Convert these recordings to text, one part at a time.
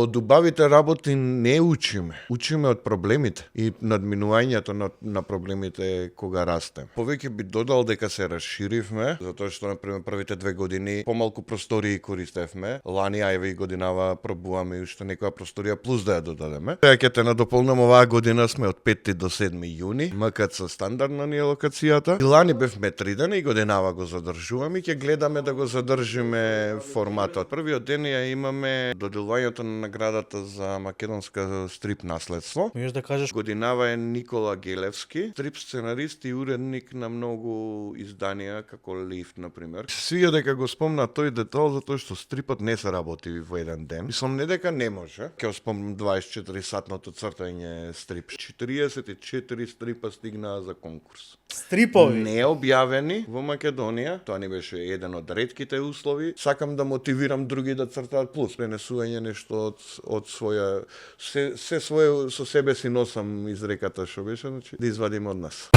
Од убавите работи не учиме. Учиме од проблемите и надминувањето на проблемите кога расте. Повеќе би додал дека се расширивме, затоа што например првите 2 години помалку простории користевме. Лани ајве и годинава пробуваме и уште некоја просторија плюс да ја додадеме. Сега ќе те надополнам, оваа година сме од 5 до 7 јуни, МКЦ стандардна ни е локацијата. И лани бевме 3 дена и годинава го задржуваме и ќе гледаме да го задржиме форматот. Првиот ден ја имаме доделувањето на наградата за македонска стрип наследство. Можеш да кажеш Годинава е Никола Гелевски, стрип сценарист и уредник на многу изданија како Лифт например. Свија дека го спомна тој детал затоа што стрипот не се работи во еден ден. Мислам не дека не може. Ќе спомнам 24 сатното цртање стрип. 44 стрипа стигнаа за конкурс. стрипови? Не објавени во Македонија, тоа не беше еден од ретките услови. Сакам да мотивирам други да цртаат плюс пренесување нешто од своја се свое со себе си носам изреката што беше, значи да извадим од нас.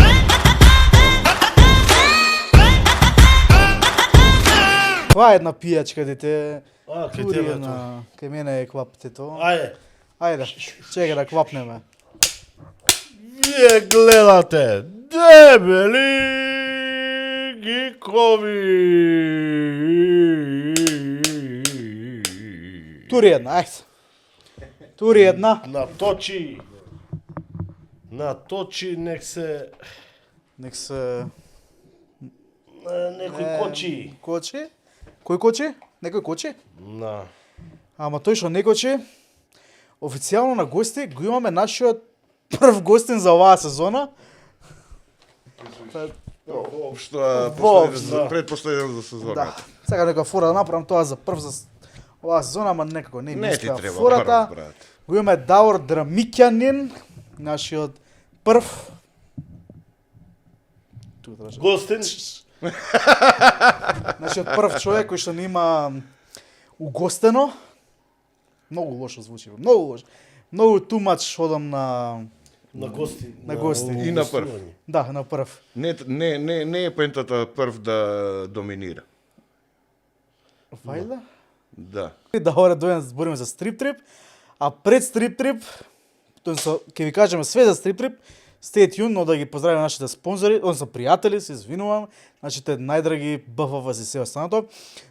Това е една пијачка, дете. Кај Тури тебе е тоа. на... Кај мене е квапте тоа. Ајде. Ајде, чека да квапнеме. Вие гледате дебели гикови. Тури една, ајде. Тури една. Наточи, нек се Нек се... некој кочи. Кочи? Кој кочи? Некој кочи? На. Ама тој што не кочи, официјално на гости го имаме нашиот прв гостин за оваа сезона. Воопшто Воопшто. предпоследен за сезоната. Да. Сега нека фора да направам тоа за прв за оваа сезона, ама некако не ми Не ти искра треба фората. прв, брат. Го имаме Давор Драмикјанин, нашиот прв Гостин. Нашиот прв човек кој што не има угостено. Многу лошо звучи, многу лошо. Многу too much одам на гости. На гости. И на прв. да, на прв. Не е поентата прв да доминира. Вајда? Да. Да ора дојдем да збориме за стрип трип, а пред стрип трип, ќе ви кажеме све за стрип трип. Stay tuned, но да ги поздравим нашите спонзори, односно пријатели, се извинувам, нашите најдраги БФФ и се останато.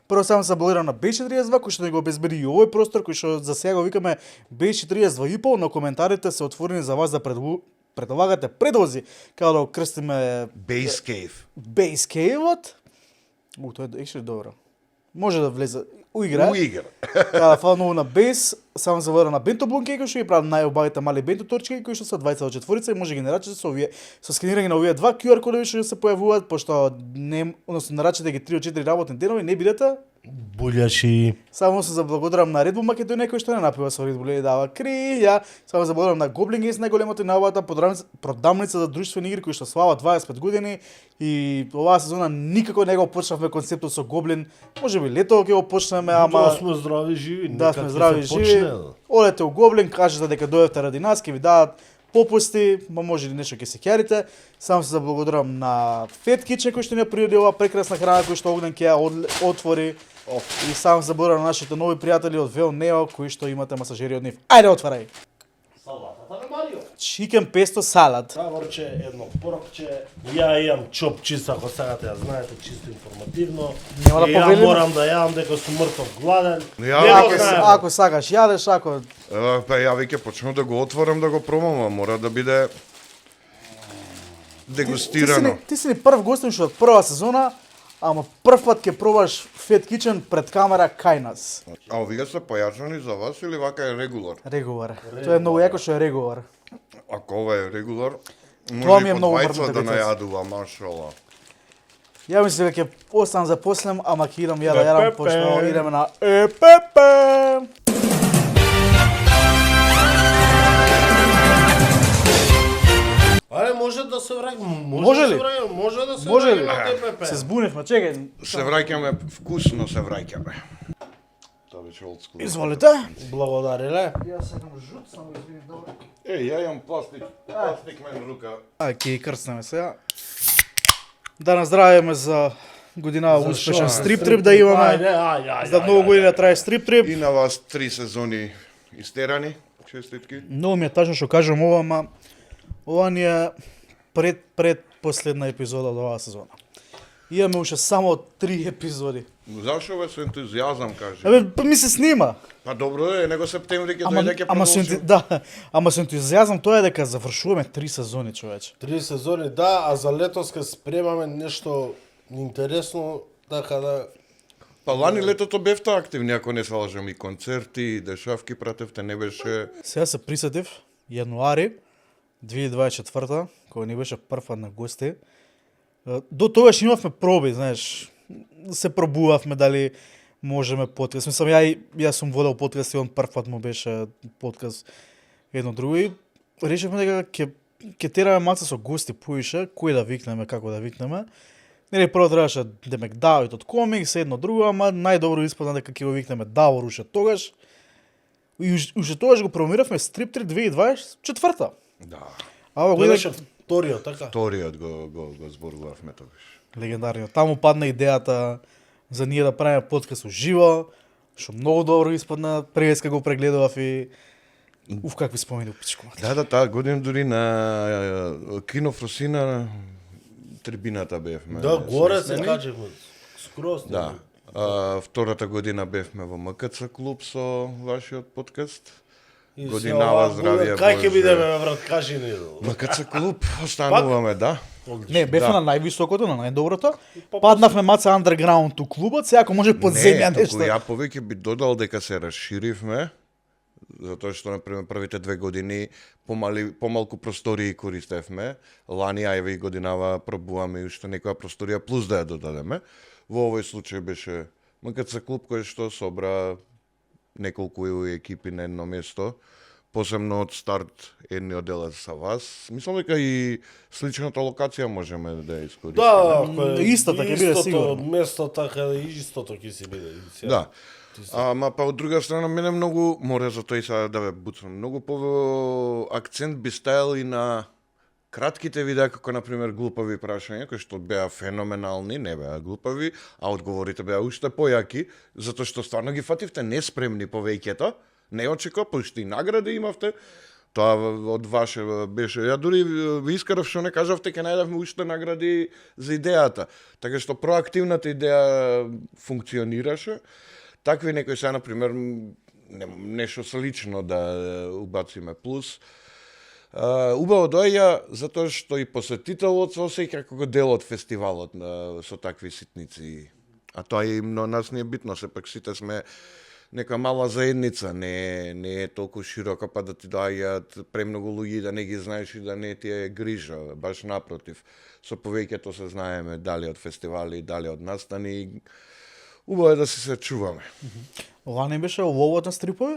Прво само се благодарам на B42 кој што ни го обезбеди и овој простор кој што за сега го викаме B42,5, но коментарите се отворени за вас да предлагате предлози како да го крстиме Base Cave. Base Cave-от. Тоа е actually добро. Може да влезе у игра. Уигра. Када фала многу на бейс, само се вода на бенто блунки кои што ги прават најубавите мали бенто торчки кои што се 20 до 4 и може ги нарачате со овие со сканирање на овие два QR кодови што се појавуваат, пошто не, односно нарачате ги 3 до 4 работни денови, не бидете. Булјаши. Само се заблагодарам на Red Bull Македонија кој што не напива со Red Bull и дава крилја. Само заблагодарам на Goblin Games, најголемото и најубавата продавница за друштвени игри кои што слава 25 години и оваа сезона никако не го почнавме концептот со Goblin. Можеби лето ќе го почнеме, ама Да сме здрави живи. да нека сме ќе здрави се живи. почне. Одете у Гоблин, кажете дека дојдете ради нас, ќе ви дадат попусти, ма може ли нешто ќе се ќерите. Само се заблагодарам на Fat Kitchen кој што ни ја приреди оваа прекрасна храна кој што Огнен ќе ја отвори. И само се заблагодарам на нашите нови пријатели од Вел Нео кои што имате масажери од нив. Ајде отварај. Салатата на Марио. Chicken pesto салат. Таворче, едно порокче. Ја имам чоп чист, ако сакате ја знаете, чисто информативно. Нема да И ја повелиме. морам да јадам дека сум мртов гладен. Ја, Не го ако знаем. Ако сакаш јадеш, ако Па ја веќе почнав да го отворам да го пробам, а мора да биде дегустирано. Ти си ни прв гостин што од прва сезона, ама прв пат ќе пробаш Fat Kitchen пред камера кај нас. А овие се појачани за вас или вака е регулар? Регулар. Тоа е многу јако што е регулар. Ако ова е регулар, Тоа може ми и е по многу двајца врвната да веца. најадува, машала. Ја мислам дека ќе останам за послем, ама ќе идам ја да јадам Епепе. пошто идеме на епепе. Ајде, може да се враќам. Може ли? Може да се Може ли? враќам на ТПП. Се збуневме, чекај. Се враќаме, вкусно се враќаме. Тоа беше old school. Изволите. Благодариле. Јас сакам жут, само извини добро. Ја имам пластик мен рука. Ај, ќе ги крстнеме сега. Да наздравиме за година За успешен шо? стрип трип да имаме. Ајде. За многу години да трае стрип трип. И на вас 3 сезони Истерани, честитки. Многу ми е тажно што кажам ова, ама ова ни е пред последна епизода од оваа сезона. Имаме уште само 3 епизоди. Зашо бе со ентузијазам кажи? Па ми се снима. Па добро е, него септември ќе дојде ќе Ама со ентузијазам тоа е дека завршуваме 3 сезони, човече. 3 сезони, да, а за летос ке спремаме нешто интересно, така да... Па лани летото бевте активни, ако не се лажам, и концерти, и дешавки пратевте, не беше... Сега се присетив, јануари 2024, кога ни беше прва на гости. До тогаш имавме проби, знаеш, се пробувавме дали можеме подкаст. Мислам, јас сум водел подкаст и он прв пат му беше подкаст едно друго и решивме дека ќе тераме маца со гости поише, кој да викнеме, како да викнеме. Нели прво требаше Демек Давид од комикс, едно друго, ама најдобро испадна дека ќе го викнеме Давор уште тогаш. И уште тогаш го промовиравме Стрип 3 2024. Да. А ова Тоа година беше вториот, така? Вториот го зборувавме тогаш. легендарниот. Таму падна идејата за ние да правиме подкаст уживо, што многу добро испадна, преска го прегледував и какви спомени у пичко. Да, таа година дури на Кино Фросина трибината бевме. Да, горе се сместени. качевме. Скроз. Да. Втората година бевме во МКЦ клуб со вашиот подкаст. И Годинава, се, здравје, Кај ќе Боже. бидеме, бе, брат, кажи ни. МКЦ клуб остануваме, да. Не, бевме Да. на највисокото, на најдоброто. Паднавме маца андерграунд у клубот, сега ако може под земја Не, нешто. туку ја повеќе би додал дека се расширивме, затоа што например првите 2 години помалку простории користевме. Лани ајве и годинава пробуваме и уште некоја просторија плюс да ја додадеме. Во овој случај беше МКЦ клуб кој што собра неколку екипи на едно место. Посебно од старт едниот дел е со вас. Мислам дека и сличната локација можеме да ја искористиме. Да, ако е Истото ќе биде сигурно. Место така истото ќе си биде. Да. Ама па од друга страна мене многу мора за тој сега да ве буцам. Многу по акцент би стајал и на кратките видеа како на пример глупави прашања кои што беа феноменални, не беа глупави, а одговорите беа уште појаки, затоа што стварно ги фативте неспремни повеќето. Не очекува, пошто и награди имавте. Тоа од ваше беше. Ја дури ви искарав што не кажавте, ќе најдавме уште награди за идејата. Така што проактивната идеја функционираше. Такви некои сега, например, нешто слично да убациме плюс. Убаво доаѓа затоа што и посетителот се осеќа како дел од фестивалот со такви ситници. А тоа и на нас не е битно, сепак сите сме нека мала заедница, не е толку широка па да ти доаѓаат премногу луѓе да не ги знаеш и да не ти е грижа, баш напротив. Со повеќето се знаеме дали од фестивали, дали од настани. Убаво е да се чуваме. Лани беше ловот на стрипови?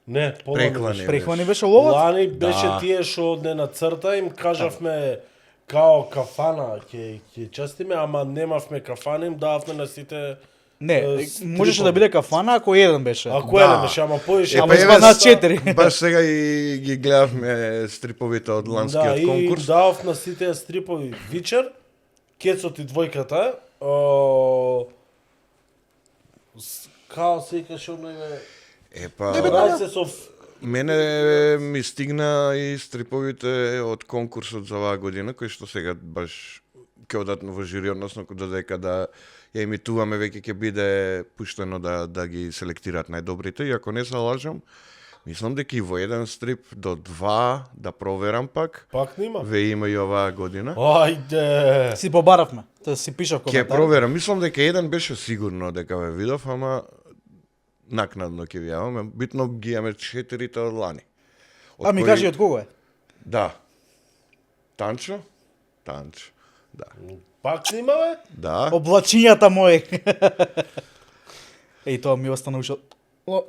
Не, Преклани. Прехвани беше ловот? Лани беше Да. тие што не на црта им кажавме као кафана ќе частиме, ама немавме кафана, им дававме на сите. Не, стрипови. можеше да биде кафана ако еден беше. Ако Да. е беше, ама поише. Ама еве, избадна 4. Баш сега и ги гледавме стриповите од Да, ланскиот и конкурс. давав на сите стрипови вечер, Кецот и двојката, као се викаше оној Епа, Рајсе со мене ми стигна и стриповите од конкурсот за оваа година, кои што сега баш ќе одат во жири, односно додека да ја емитуваме, веќе ќе биде пуштено да ги селектираат најдобрите. И ако не се лажам, мислам дека и во еден стрип до 2, да проверам пак, пак нема. ве има и оваа година. Ајде. Си побаравме. Тоа си пишав Ќе коментар. проверам, мислам дека еден беше сигурно дека ве видов, ама накнадно ќе ви јавам. Битно ги имаме 4 од лани. А ми кажи од кого е? Да. Танчо? Танчо. Да. Пак нема, бе? Да. Облачињата мои. Еј, тоа ми остана уште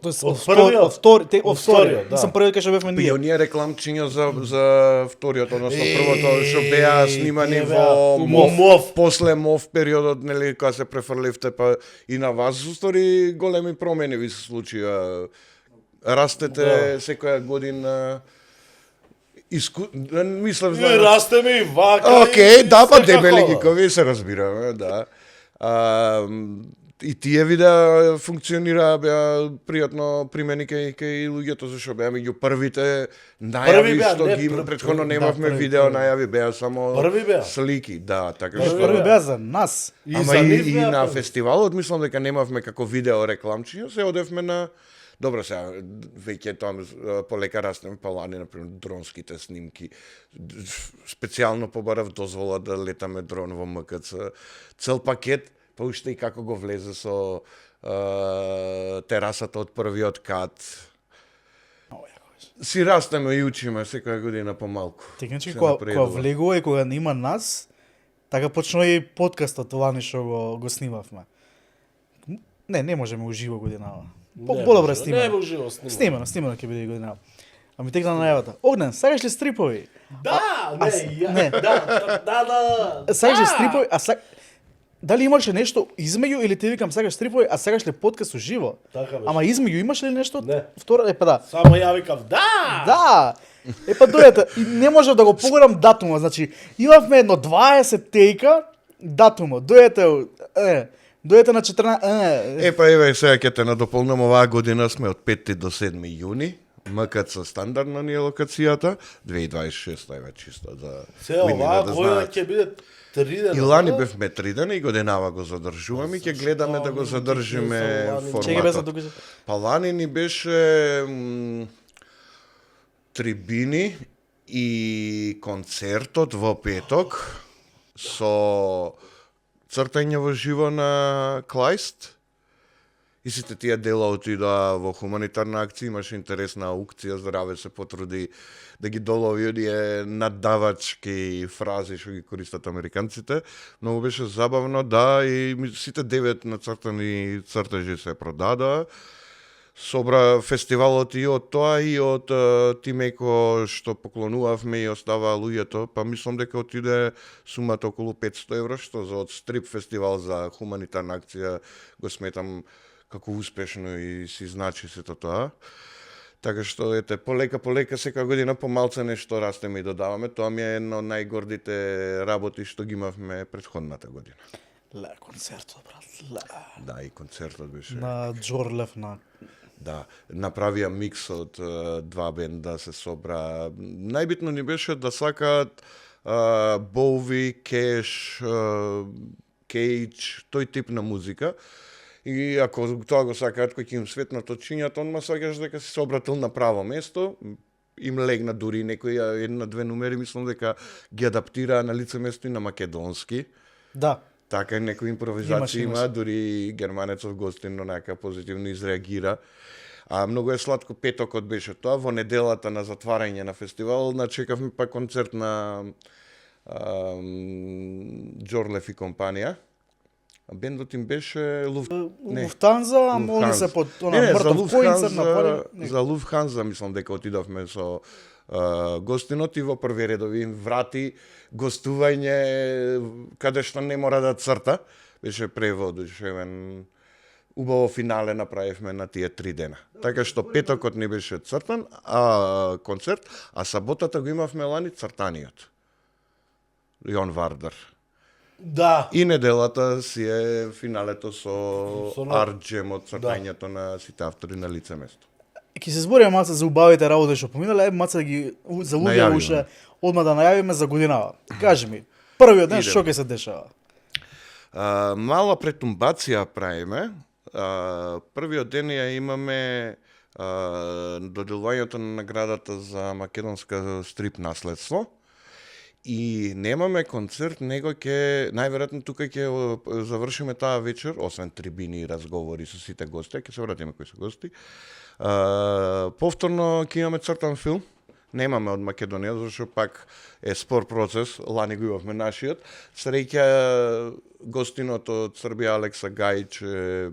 тоест Од првиот? од вториот, Од вториот, да. Мислам првиот кај што бевме И ние. оние рекламчиња за вториот, односно првото што беа снимани не во беа, МОВ, после МОВ периодот, нели, кога се префрливте, па и на вас устори големи промени ви се случија. Растете секоја година. Мислам, И растеме и вака. Океј, и да, па секако. дебели гикови се разбираме, да. И тие видеа функционираа, беа пријатно примени кај луѓето, зашто беа меѓу првите најави беа, што не, ги претходно немавме први, видео први. најави, беа само Први беа. слики, да, така Први што Први беа за нас. И Ама за нив и беа на први. фестивалот мислам дека немавме како видео рекламчиња, се одевме на Добро сега, веќе тоа полека растеме палани, например, дронските снимки. Специјално побарав дозвола да летаме дрон во МКЦ. Цел пакет, па уште и како го влезе со терасата од првиот кат. Си растеме и учиме секоја година помалку. Технички, Се кога напредува. влегува и кога нема нас, така почнува и подкастот ова ни што го снимавме. Не можеме уживо годинава. Не Подобро може, снимано. Не уживо Снимано ќе биде и годинава. Ами тек на најавата. Огнен, сакаш ли стрипови? Да, не. не, да. Сакаш ли стрипови? Дали имаше нешто измеѓу или ти викам сакаш стрипови, а сакаш ли подкаст уживо? Така беше. Ама измеѓу имаш ли нешто? Не. Втора, да. Само ја викав, да! Да! Дојдете, и не можев да го погledам датумот, значи имавме едно 20 тејка, датумот, дојдете на 14... Па еве сега ќе те надополнам, оваа година сме од 5 до 7 јуни. МКЦ стандардна ни е локацијата, 2026 е чисто за Се луѓе оваа да година знаат. ќе биде 3 дена. И лани бевме 3 дена и годинава го задржуваме и ќе гледаме да го задржиме Чега беше форматот. тука? Па лани ни беше трибини и концертот во петок со цртање во живо на Клајст. И сите тие дела отидоа во хуманитарна акција, имаше интересна аукција, Здраве се потруди да ги долови оние наддавачки фрази што ги користат американците. Многу беше забавно, да, и сите 9 нацртани цртежи се продадоа. Собра фестивалот и од тоа и од тимеко што поклонувавме и оставаа луѓето, па мислам дека отиде сумата околу 500 евро, што за од стрип фестивал за хуманитарна акција го сметам како успешно и си значи сето тоа. Така што ете полека секоја година помалце нешто растеме и додаваме. Тоа ми е едно од најгордите работи што ги имавме претходната година. Концертот, брат. Да, и концертот беше. На Джорлев, на... Да, направија микс од два бенда, се собра. Најбитно ни беше да сакаат Боуи, Кеш, Кейдж, тој тип на музика. И ако тоа го сакаат кој ќе им светнат очињата, онма сакаш дека си се обратил на право место, им легна дури некои една-две numери, мислам дека ги адаптираа на лице место и на македонски. Да. Така некои импровизации Имаш. има, дури германецов гостин онака позитивно изреагира. А многу е сладко, петокот беше тоа, во неделата на затварање на фестивал, начекавме па концерт на Джорлев и компанија. Бендот им беше Луфтанза, ама они се под она мртов коинцер на за Луфтханза мислам дека отидовме со гостинот и во први редови им врати гостување каде што не мора да црта. Беше преводушевен. Убаво финале направивме на тие 3 дена. Така што петокот не беше цртан, концерт, а саботата го имавме лани цртаниот. Јон Вардар. Да. И неделата си е финалето со Со арт-джемот, цртањето на сите автори на лице место. Ќе се збориме маца за убавите работи што поминале, маца да ги за луѓе Најавиме. уште одма да најавиме за годинава. Кажи ми, првиот ден Идем. што ќе се дешава? Мала претумбација правиме. Првиот ден ја имаме доделувањето на наградата за македонска стрип наследство. И немаме концерт, него ќе најверојатно тука ќе завршиме таа вечер, освен трибини и разговори со сите гости, ќе се вратиме кои се гости. Повторно ќе имаме цртан филм. Немаме од Македонија, зашто пак е спор процес, лани го имавме нашиот. Среќа гостинот од Србија Алекса Гајич е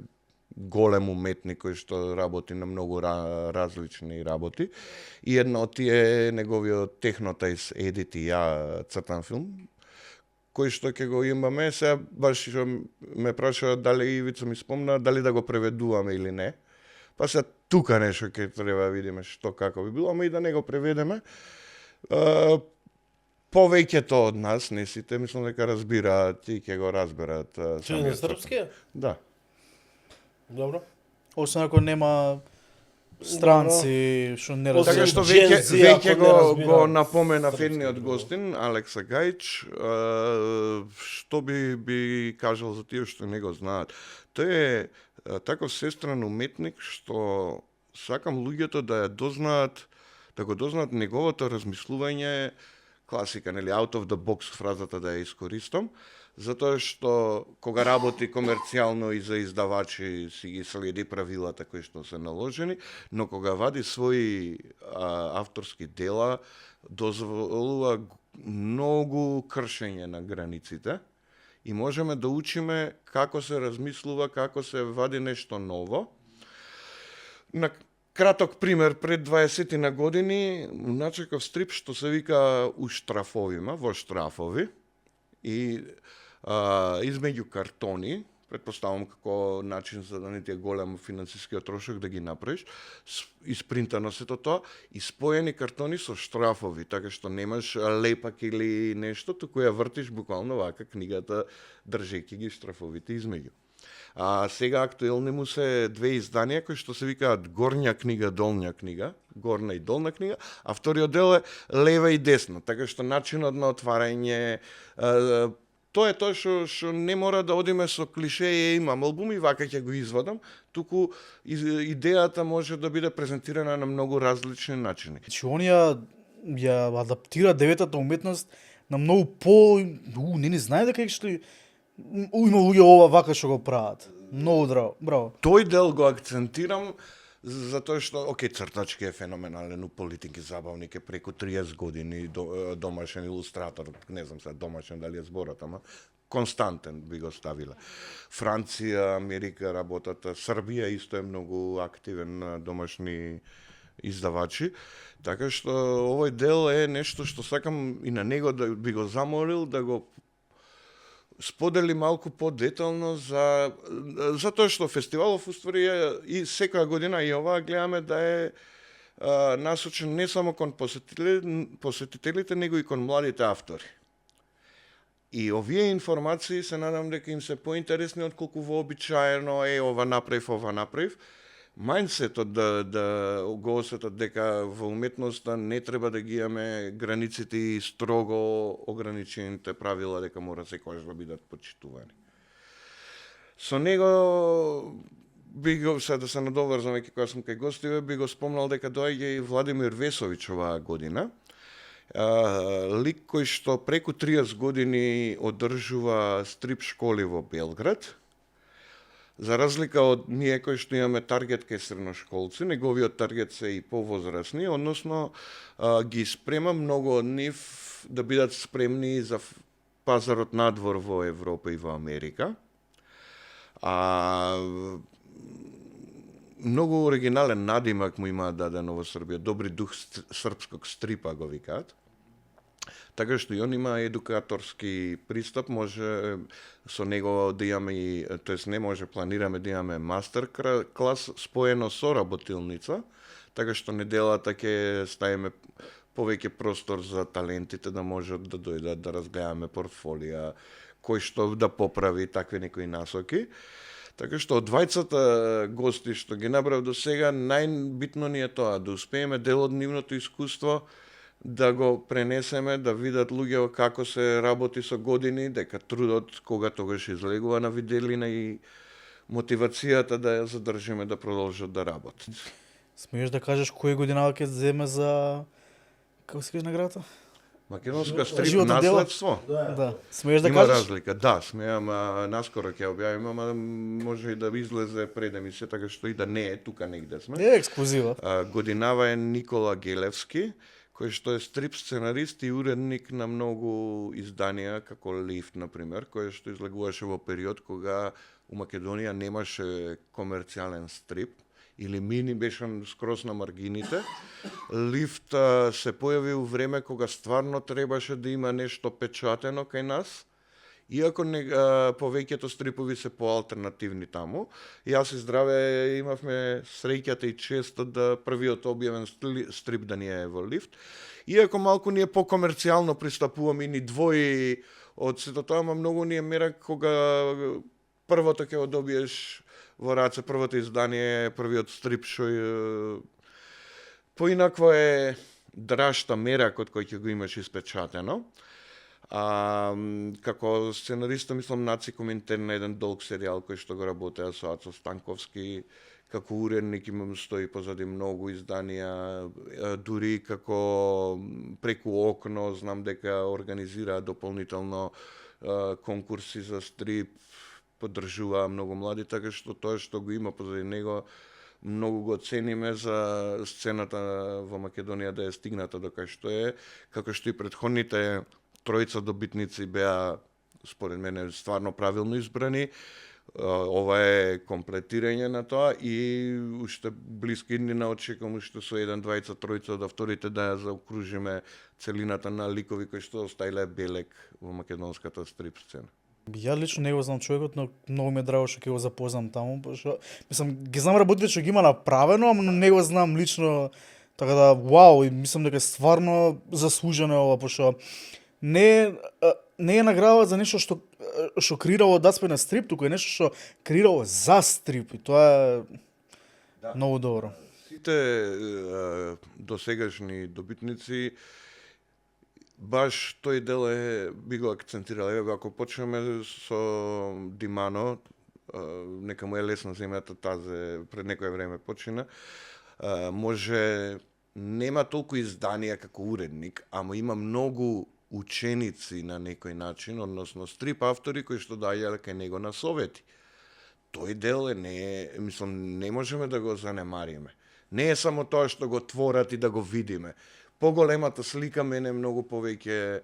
голем уметник кој што работи на многу различни работи. И една од тие е неговиот Технотајс Едит и ја цртан филм, кој што ќе го имаме. Сега баш што ме праша дали Ивица ми спомна, дали да го преведуваме или не. Па се тука нешто ќе треба да видиме што како би било, ама и да не го преведеме. Повеќето од нас, не сите, мислам дека разбираат и ќе го разберат. Че на српски? Да. Добро. Освен ако нема странци што не Освен Така разбираат. што Gen веќе Z, веќе ако не разбираат го напомена српски, едниот да. гостин Алекса Гајч, што би кажал за тие што не го знаат. Тој е таков сестран уметник што сакам луѓето да ја дознаат, да го дознаат неговото размислување, класика, нели, out of the box фразата да ја искористам, затоа што кога работи комерцијално и за издавачи си ги следи правилата кои што се наложени, но кога вади своји авторски дела, дозволува многу кршење на границите и можеме да учиме како се размислува, како се вади нешто ново. На краток пример, пред 20 на години начекав стрип што се вика У штрафовима, во штрафови, и измеѓу картони, претпоставам како начин за да не ти е голем финансискиот трошок да ги направиш, испринтано сето тоа, и споени картони со штрафови, така што немаш лепак или нешто, туку ја вртиш буквално вака книгата, држејќи ги штрафовите измеѓу. А сега актуелни му се две изданија кои што се викаат Горња книга, Долња книга, горна и долна книга, а вториот дел е лева и десна, така што начинот на отварање, тоа е тоа што не мора да одиме со клишеја, имам албум и вака ќе го извадам, туку идејата може да биде презентирана на многу различни начини. Значи, оние ја адаптира деветата уметност на многу по... не знае дека што има луѓе ова вака што го прават. Многу браво. Тој дел го акцентирам затоа што, цртачки е феноменален, у политики забавник е преку 30 години, домашен илустратор, не знам сега домашен дали е зборот, ама константен би го ставила. Франција, Америка работата, Србија исто е многу активен на домашни издавачи, така што овој дел е нешто што сакам и на него да би го замолил да го сподели малку подетално затоа што фестивалов уствари и секоја година и оваа гледаме да е насочен не само кон посетителите, него и кон младите автори. И овие информации се надам дека им се поинтересни отколку вообичаено ова направив. Мајндсетот да го осетат дека во уметноста не треба да ги имаме границите и строго ограничените правила, дека мора секогаш да бидат почитувани. Со него би го, сега да се надоврзам веќе кога сум кај гостиве, би го спомнал дека доаѓа и Владимир Весовиќ оваа година. Лик кој што преку 30 години одржува стрип школи во Белград. За разлика од ние кои што имаме таргет кај средношколци, неговиот таргет се и повозрасни, односно ги спрема многу од нив да бидат спремни за пазарот надвор во Европа и во Америка. Многу оригинален надимак му има дадено во Србија, добри дух српског стрипа го викаат. Така што и он има едукаторски пристап, може со него да имаме, тоест не може, планираме да имаме мастер клас споено со работилница, така што неделата ќе ставиме повеќе простор за талентите да можат да дојдат да разгледаме портфолија, кој што да поправи, такви некои насоки. Така што од двајцата гости што ги набрав до сега, најбитно ни е тоа, да успееме дел од нивното искуство да го пренесеме, да видат луѓе како се работи со години, дека трудот кога тогаш излегува на виделина и мотивацијата да ја задржиме да продолжат да работат. Смееш да кажеш кој година ќе земе за... Како се каже наградата? Македонска стрип Животно дело? наследство. Да. Смееш да Има кажеш? разлика, да, смеам, наскоро ќе објавим, ама може и да излезе пред емисија, така што и да не е, тука негде сме. Е, ексклузива. Годинава е Никола Гелевски, кој што е стрип сценарист и уредник на многу изданија, како Лифт, например, кој што излегуваше во период кога у Македонија немаше комерцијален стрип, или мини беше скроз на маргините. Лифт се појави у време кога стварно требаше да има нешто печатено кај нас, иако повеќето стрипови се поалтернативни таму. Јас и Здраве имавме среќата и често да првиот објавен стрип да ни е во Лифт. Иако малку ние по-комерцијално пристапуваме и ни двои од сето тоа, ама многу ни е мерак кога првото ќе го добиеш во раце. Првото издание е првиот стрип што поинакво е Драшта меракот кој ќе го имаш испечатено. Како сценариста, мислам, Наци коментен на еден долг серијал кој што го работеа со Ацо Станковски, како уредник имам стои позади многу изданија, дури како преку окно, знам дека организираа дополнително конкурси за стрип, поддржуваа многу млади, така што тоа што го има позади него многу го цениме за сцената во Македонија да е стигната до кај што е, како што и претходните тројца добитници беа, според мене, стварно правилно избрани. Ова е комплетирање на тоа и уште близко иднина очекувам уште со 1, 2, 3 од авторите да ја заокружиме целината на ликови кои што оставиле белег во македонската стрип сцена. Ја лично не го знам човекот, но многу ми е драго што ќе го запознам таму, пошто мислам ги знам работите што ги има направено, ама не го знам лично, така да вау, и мислам дека стварно заслужено е ова, пошто не е наградава за нешто што креирало Даспен стрип, туку е нешто што креирало за стрип и тоа е многу добро. Сите досегашни добитници баш тој дел би го акцентирал. Еве, ако почнеме со Димано, нека му е лесна земјата, тазе пред некое време почина, може нема толку изданија како уредник, ама има многу ученици на некој начин, односно стрип автори кои што даѓале кај него на совети. Тој дел мислам, не можеме да го занемариме. Не е само тоа што го творат и да го видиме. Поголемата слика мене многу повеќе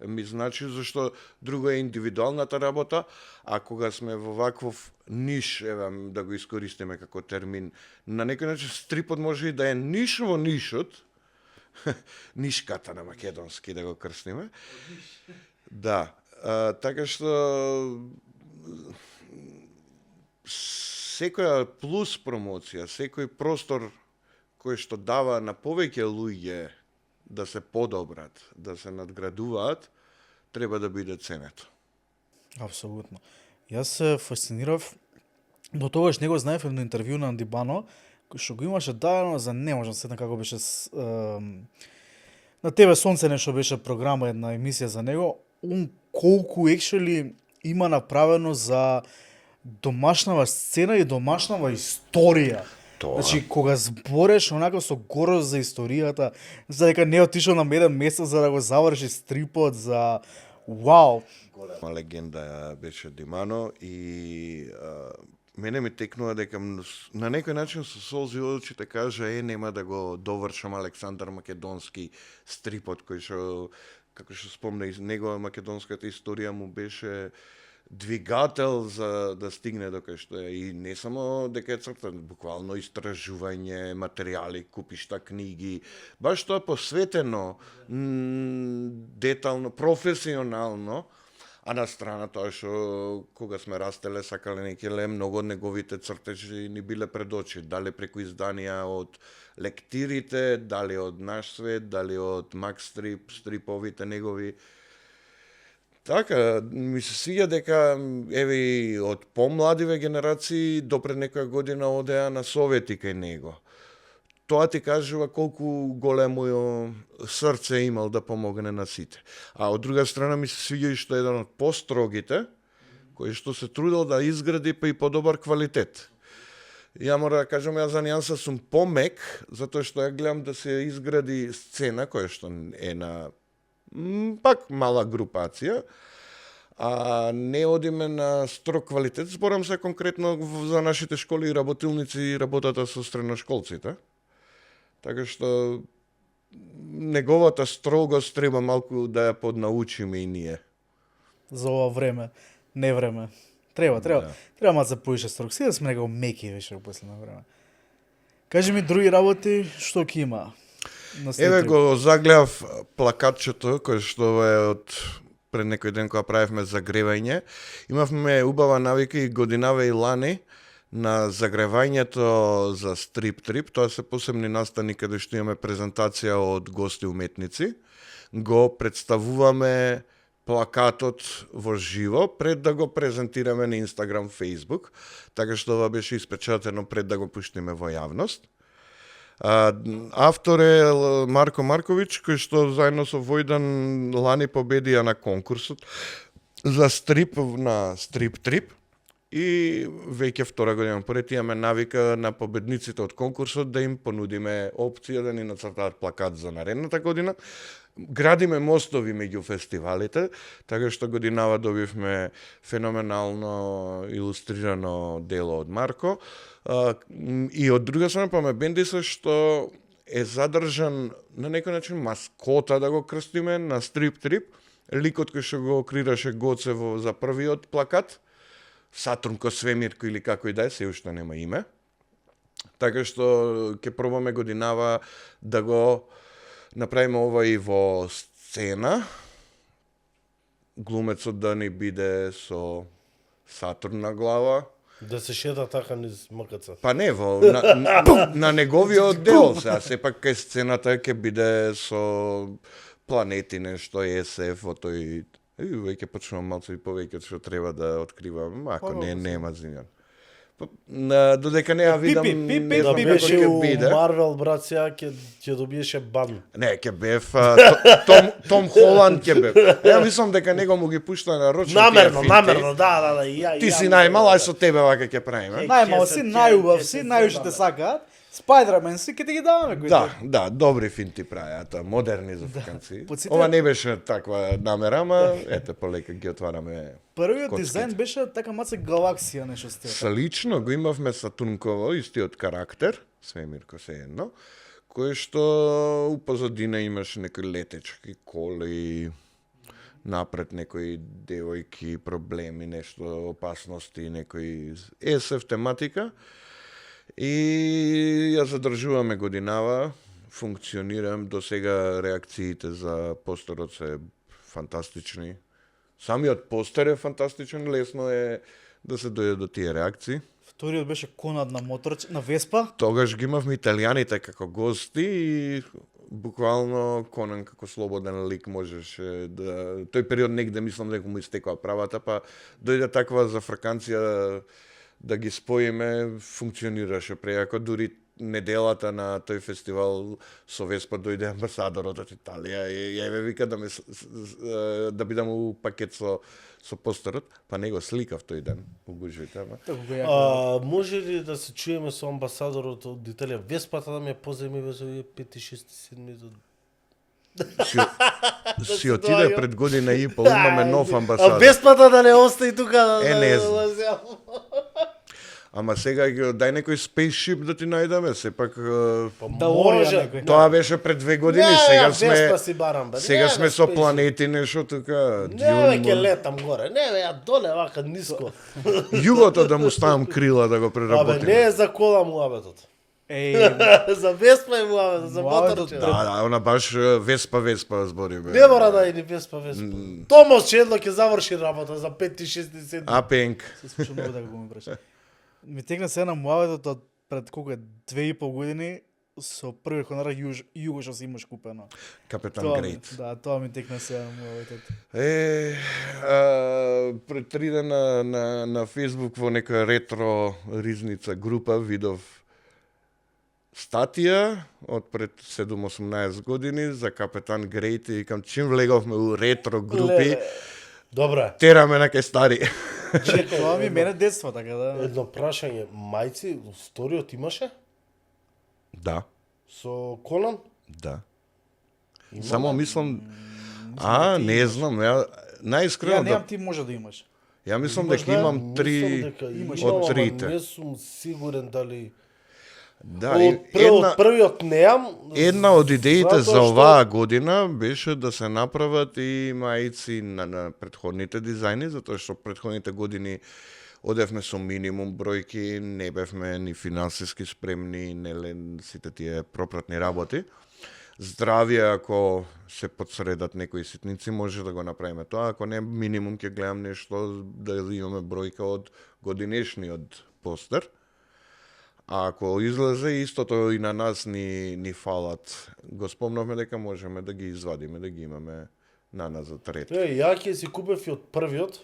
ми значи, зашто друго е индивидуалната работа, а кога сме во ваков ниш, да го искористиме како термин, на некој начин стрипот може и да е ниш во нишот, нишката на македонски да го крстиме. Да, така што секоја плюс промоција, секој простор кој што дава на повеќе луѓе да се подобрат, да се надградуваат, треба да биде ценето. Апсолутно. Јас се фасцинирав, до тогаш не го знаев едно интервју на Дибано, кој што го имаше дадено за не можам сетна како беше на ТВ Сонце нешто беше програма, една емисија за него, колку екшели има направено за домашнава сцена и домашнава историја. Значи, кога збореш онака со горост за историјата, за дека не отишол на еден месец за да го заврши стрипот, за вау. Голема легенда беше Димано и мене ми текнува дека на некој начин со солзи од очите кажа нема да го довршам Александар Македонски стрипот кој што, како што спомна, и негова македонската историја му беше двигател за да стигне до кај што е. И не само дека е цртан, буквално истражување, материјали, купишта книги, баш тоа посветено, детално, професионално, а на страна тоа што кога сме растеле сакале некеле, многу од неговите цртежи ни биле пред очи, дали преку изданија од лектирите, дали од Наш свет, дали од Макс Стрип, стриповите негови. Така, ми се свиѓа дека еве и од помладиве генерации до пред некоја година одеа на совети кај него. Тоа ти кажува колку големо срце имал да помогне на сите. А од друга страна ми се свиѓа и што еден од построгите, кој што се трудел да изгради па и подобар квалитет. Ја мора да кажам, јас за нијанса сум помек, затоа што ја гледам да се изгради сцена која што е на пак мала групација, а не одиме на строг квалитет. Зборам се конкретно за нашите школи и работилници и работата со средношколците. Така што неговата строгост треба малку да ја поднаучиме и ние. За ова време, не време. Треба малце поише строг. Сега сме некако меки веќе во последно време. Кажи ми други работи, што ќе има? Еве го загледав плакатчето кој што е од пред некој ден кога правевме загревање. Имавме убава навика и годинаве и лани на загревањето за стрип-трип. Тоа се посебни настани каде што имаме презентација од гости уметници. Го представуваме плакатот во живо пред да го презентираме на Инстаграм, Фејсбук, така што ова беше испечатено пред да го пуштиме во јавност. Автор е Марко Марковиќ, кој што заедно со Војдан лани победија на конкурсот за стрип на Стрип Трип. И веќе втора година поред имаме навика на победниците од конкурсот да им понудиме опција да ни нацртаат плакат за наредната година. Градиме мостови меѓу фестивалите, така што годинава добивме феноменално илустрирано дело од Марко. И од друга страна паме Бендиса што е задржан на некој начин маскота, да го крстиме, на Стрип Трип. Ликот кој што го креираше Гоце за првиот плакат, Сатурнко Свемирко или како и да е, се уште нема име. Така што ќе пробаме годинава да го направиме ова и во сцена. Глумецот да ни биде со Сатурн на глава. Да се шета така низ МКЦ. Па не, на неговиот дел, сепак кај сцената ќе биде со планети, нешто ЕСФ, во тој... Веќе почнувам малце и повеќе што треба да откривам, ако не, нема зињан. Додека не ја видам, не Да знам како беше ќе у биде. Марвел, брат, сега ќе добиеше бан. Не, ќе бев Том Холанд ќе бев. Ја мислам дека него му ги пушта на рочно Намерно, да, Ти си најмал, ај со тебе вака ќе правиме. Најмал си, најубав си, најуше те сакаат. Спајдермен си, ќе ти ги даваме кои. Да, добри финти правеа, модерни за фиканци. Подсетија- Ова не беше таква намера, ама ете полека ги отвараме. Првиот коцките. дизајн беше така маце галаксија нешто стил. Слично го имавме Сатурнково, истиот карактер, Свемирко се едно, кој што у позадина имаше некои летечки коли, напред некои девојки, проблеми, нешто опасности, некои ЕСФ тематика. И ја задржуваме годинава, функционирам, до сега реакциите за постерот се фантастични. Самиот постер е фантастичен, лесно е да се дојде до тие реакции. Вториот беше Конад на моторче, на Веспа. Тогаш ги имавме италијаните како гости и буквално Конан како слободен лик можеше да... Тој период негде мислам дека му истекоа правата, па дојде таква зафрканција да ги споиме, функционираше преако, дури неделата на тој фестивал со Веспа дојде амбасадорот од Италија и ја ме вика да бидам у пакет со постерот, па него сликав тој ден, угужите, ама. Како го јака. Може ли да се чуеме со амбасадорот од Италија? Веспата да ме поземе во 5, 6, 7 Си отиде пред година и пол, имаме нов А амбасадор. Веспата да не остаи тука. Не знам. Ама сега дај некој спейсшип да ти најдеме, сепак Да може некој. тоа беше пред 2 години, Веспа сега си барам, бе. сега Не, сме бе, со спейс. планети нешто тука. Не, бе, ќе Дюн, летам горе. Не, бе, ја доле вака ниско. Југото да му ставам крила да го Абе, преработим. не е за кола муабетот. Еј, За Веспа е муабетот, за Муабетот, моторче. Да, она баш Веспа збориме. Не мора да иде Веспа. Томас Чедло ќе заврши работа за 5, 6, 7. Апенк. се слушам многу да го ми браш. Ми текна се на муабетот од пред колку е 2,5 години со првиот хонора Југо што си имаш купено. Капетан Тоа ми- Грейт. Да, тоа ми текна се на муабетот. Пред 3 дена на Facebook во нека ретро ризница група видов статија од пред 7-18 години за Капетан Грейт и викам чим влеговме у ретро групи, Добре. тераме на кај стари. Тоа ми мене детство, така да. Едно прашање, мајци, вториот имаше? Да, Со Конан? да. Има Само ли? мислам, ти не знам, ја Ја најискрено немам, да, ти може да имаш. ја мислам Имаш дека да? имам Мислам 3 дека имаш имам, од ама трите. Не сум сигурен дали... Да, од првиот неам. Една од идеите затоа за што- оваа година беше да се направат и мајци на претходните дизајни, затоа што претходните години одевме со минимум бројки, не бевме ни финансиски спремни, неле сите тие пропратни работи. Здравје, ако се подсредат некои ситници, може да го направиме тоа. Ако не, минимум ќе гледам нешто да имаме бројка од годинешниот постер. А ако излезе истото и на нас ни фалат, го спомнавме дека можеме да ги извадиме, да ги имаме назад трет. Ја ќе си купев и од првиот,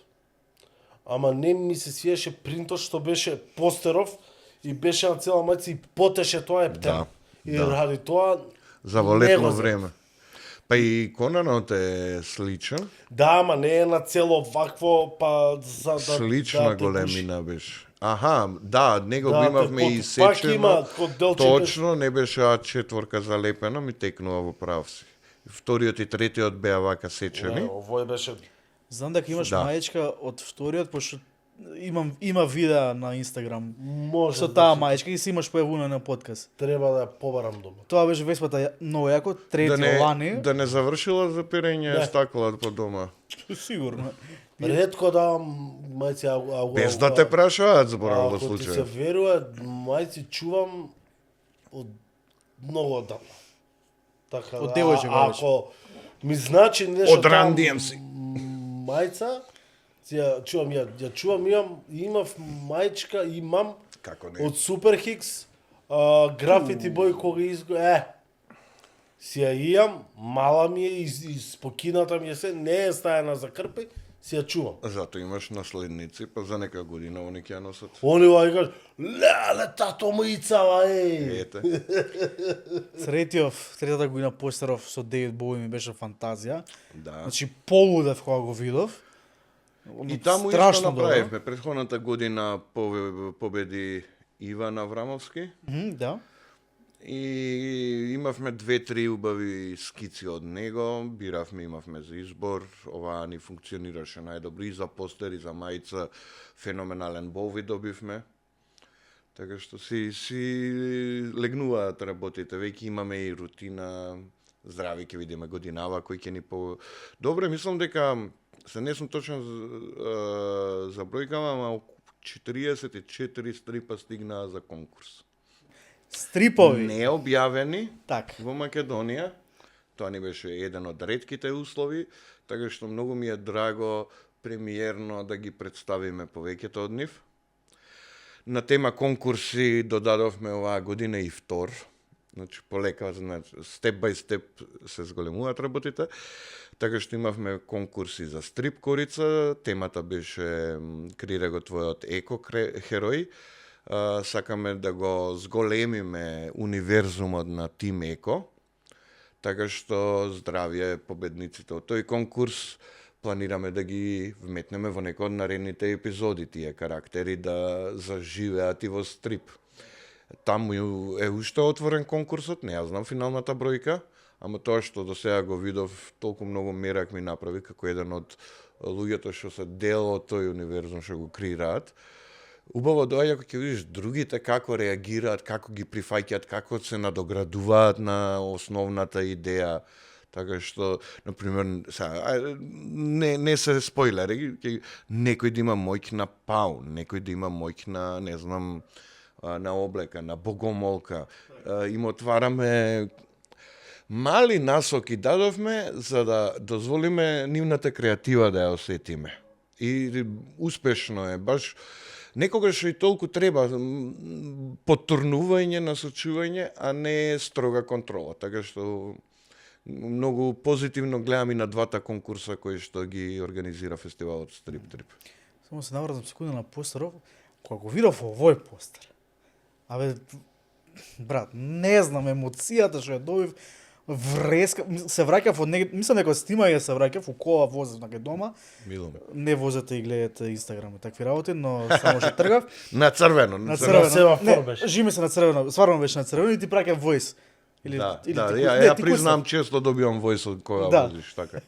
ама не ми се свиеше принтот што беше постеров и беше на цела мајца и потеше тоа ептен. Да, И да. ради тоа За во не летно го време. Па и Конанот е сличен. Да, ама не е на цело вакво, па за да Слична те големина беше. Аха, да, него Да, го имавме пак и има сечено. код делче Точно, не беше А4 залепено, ми текнува во прав си. Вториот и третиот беа вака сечени. Овој беше Знам дека имаш Да. маечка од вториот, пошто има видеа на Инстаграм може со таа маечка и си имаш појавувана на подкаст. треба да ја побарам дома. Тоа беше веспата многу јако, трети лани. Да не завршила за перење Не. стаклот по дома. Сигурно. Ретко давам мајци Без да те прашаат зборам во Ако ти се случај. верува, мајци чувам од многу одамна. Така Од да, девојче говориш. ако ми значи нешто Од Run DMC. мајца, ја чувам, ја чувам, имав мајчка, имам Како не? од Супер Хикс, графити бој кога си ја имам, мала ми е и спокината ми е се, не е стајана за крпи, си ја чувам. Зато имаш наследници, па за нека година они ќе ја носат. Они ва кажат, леле, тато мајцава, Ете. Третата година постеров со Дейвид Боуи ми беше фантазија. Да. Значи полудев кога го видов. И таму исто Страшно направивме. Претходната година победи Иван Аврамовски. Да. И имавме 2-3 убави скици од него, имавме за избор, ова ни функционираше најдобро и за постер и за мајца, феноменален бови добивме. Така што си легнуваат работите, веќе имаме и рутина, здрави ќе видиме годинава кој ќе ни по... Добре, мислам дека, се не сум точно за бројкама, ама 44 стрипа стигнаа за конкурс. Стрипови. Не објавени Так. во Македонија. Тоа ни беше еден од ретките услови, така што многу ми е драго премиерно да ги представиме повеќето од нив. На тема конкурси додадовме оваа година и втор. Значи полека, значи степ бај степ се зголемуваат работите. Така што имавме конкурси за стрип корица, темата беше креира го твојот еко херој. Сакаме да го зголемиме универзумот на Тим Еко, така што здравје победниците од тој конкурс планираме да ги вметнеме во некој од наредните епизоди тие карактери да заживеат и во стрип. Таму е уште отворен конкурсот, не ја знам финалната бројка, ама тоа што до сега го видов, толку многу мерак ми направи како еден од луѓето што се дел од тој универзум што го креираат. Убаво доаѓа кога ќе видиш другите како реагираат, како ги прифаќаат, како се надоградуваат на основната идеја. Така што, например, не се спойлери, некој да има моќ на пау, некој да има моќ на, не знам, на облека, на богомолка. Им отвараме мали насоки дадовме за да дозволиме нивната креатива да ја осетиме. И успешно е, баш некогаш и толку треба потурнување, насочување, а не строга контрола. Така што многу позитивно гледам и на двата конкурса кои што ги организира фестивалот Стрип Трип. Само се наврзам секунда на постеров, кога го видов овој постер. Абе, брат, не знам емоцијата што ја добив, вреска, се враќав од мислам дека од снимање се враќав, у кола возев на дома. Мило. Не возете и гледате Инстаграм и такви работи, но само што тргав. На црвено, На црвено. црвено. Семафор беше. Жиме се на црвено, сварно беше на црвено и ти праќа војс. Или Да, или да, ти ја ти признам често добивам војс од кога Да. возиш, така.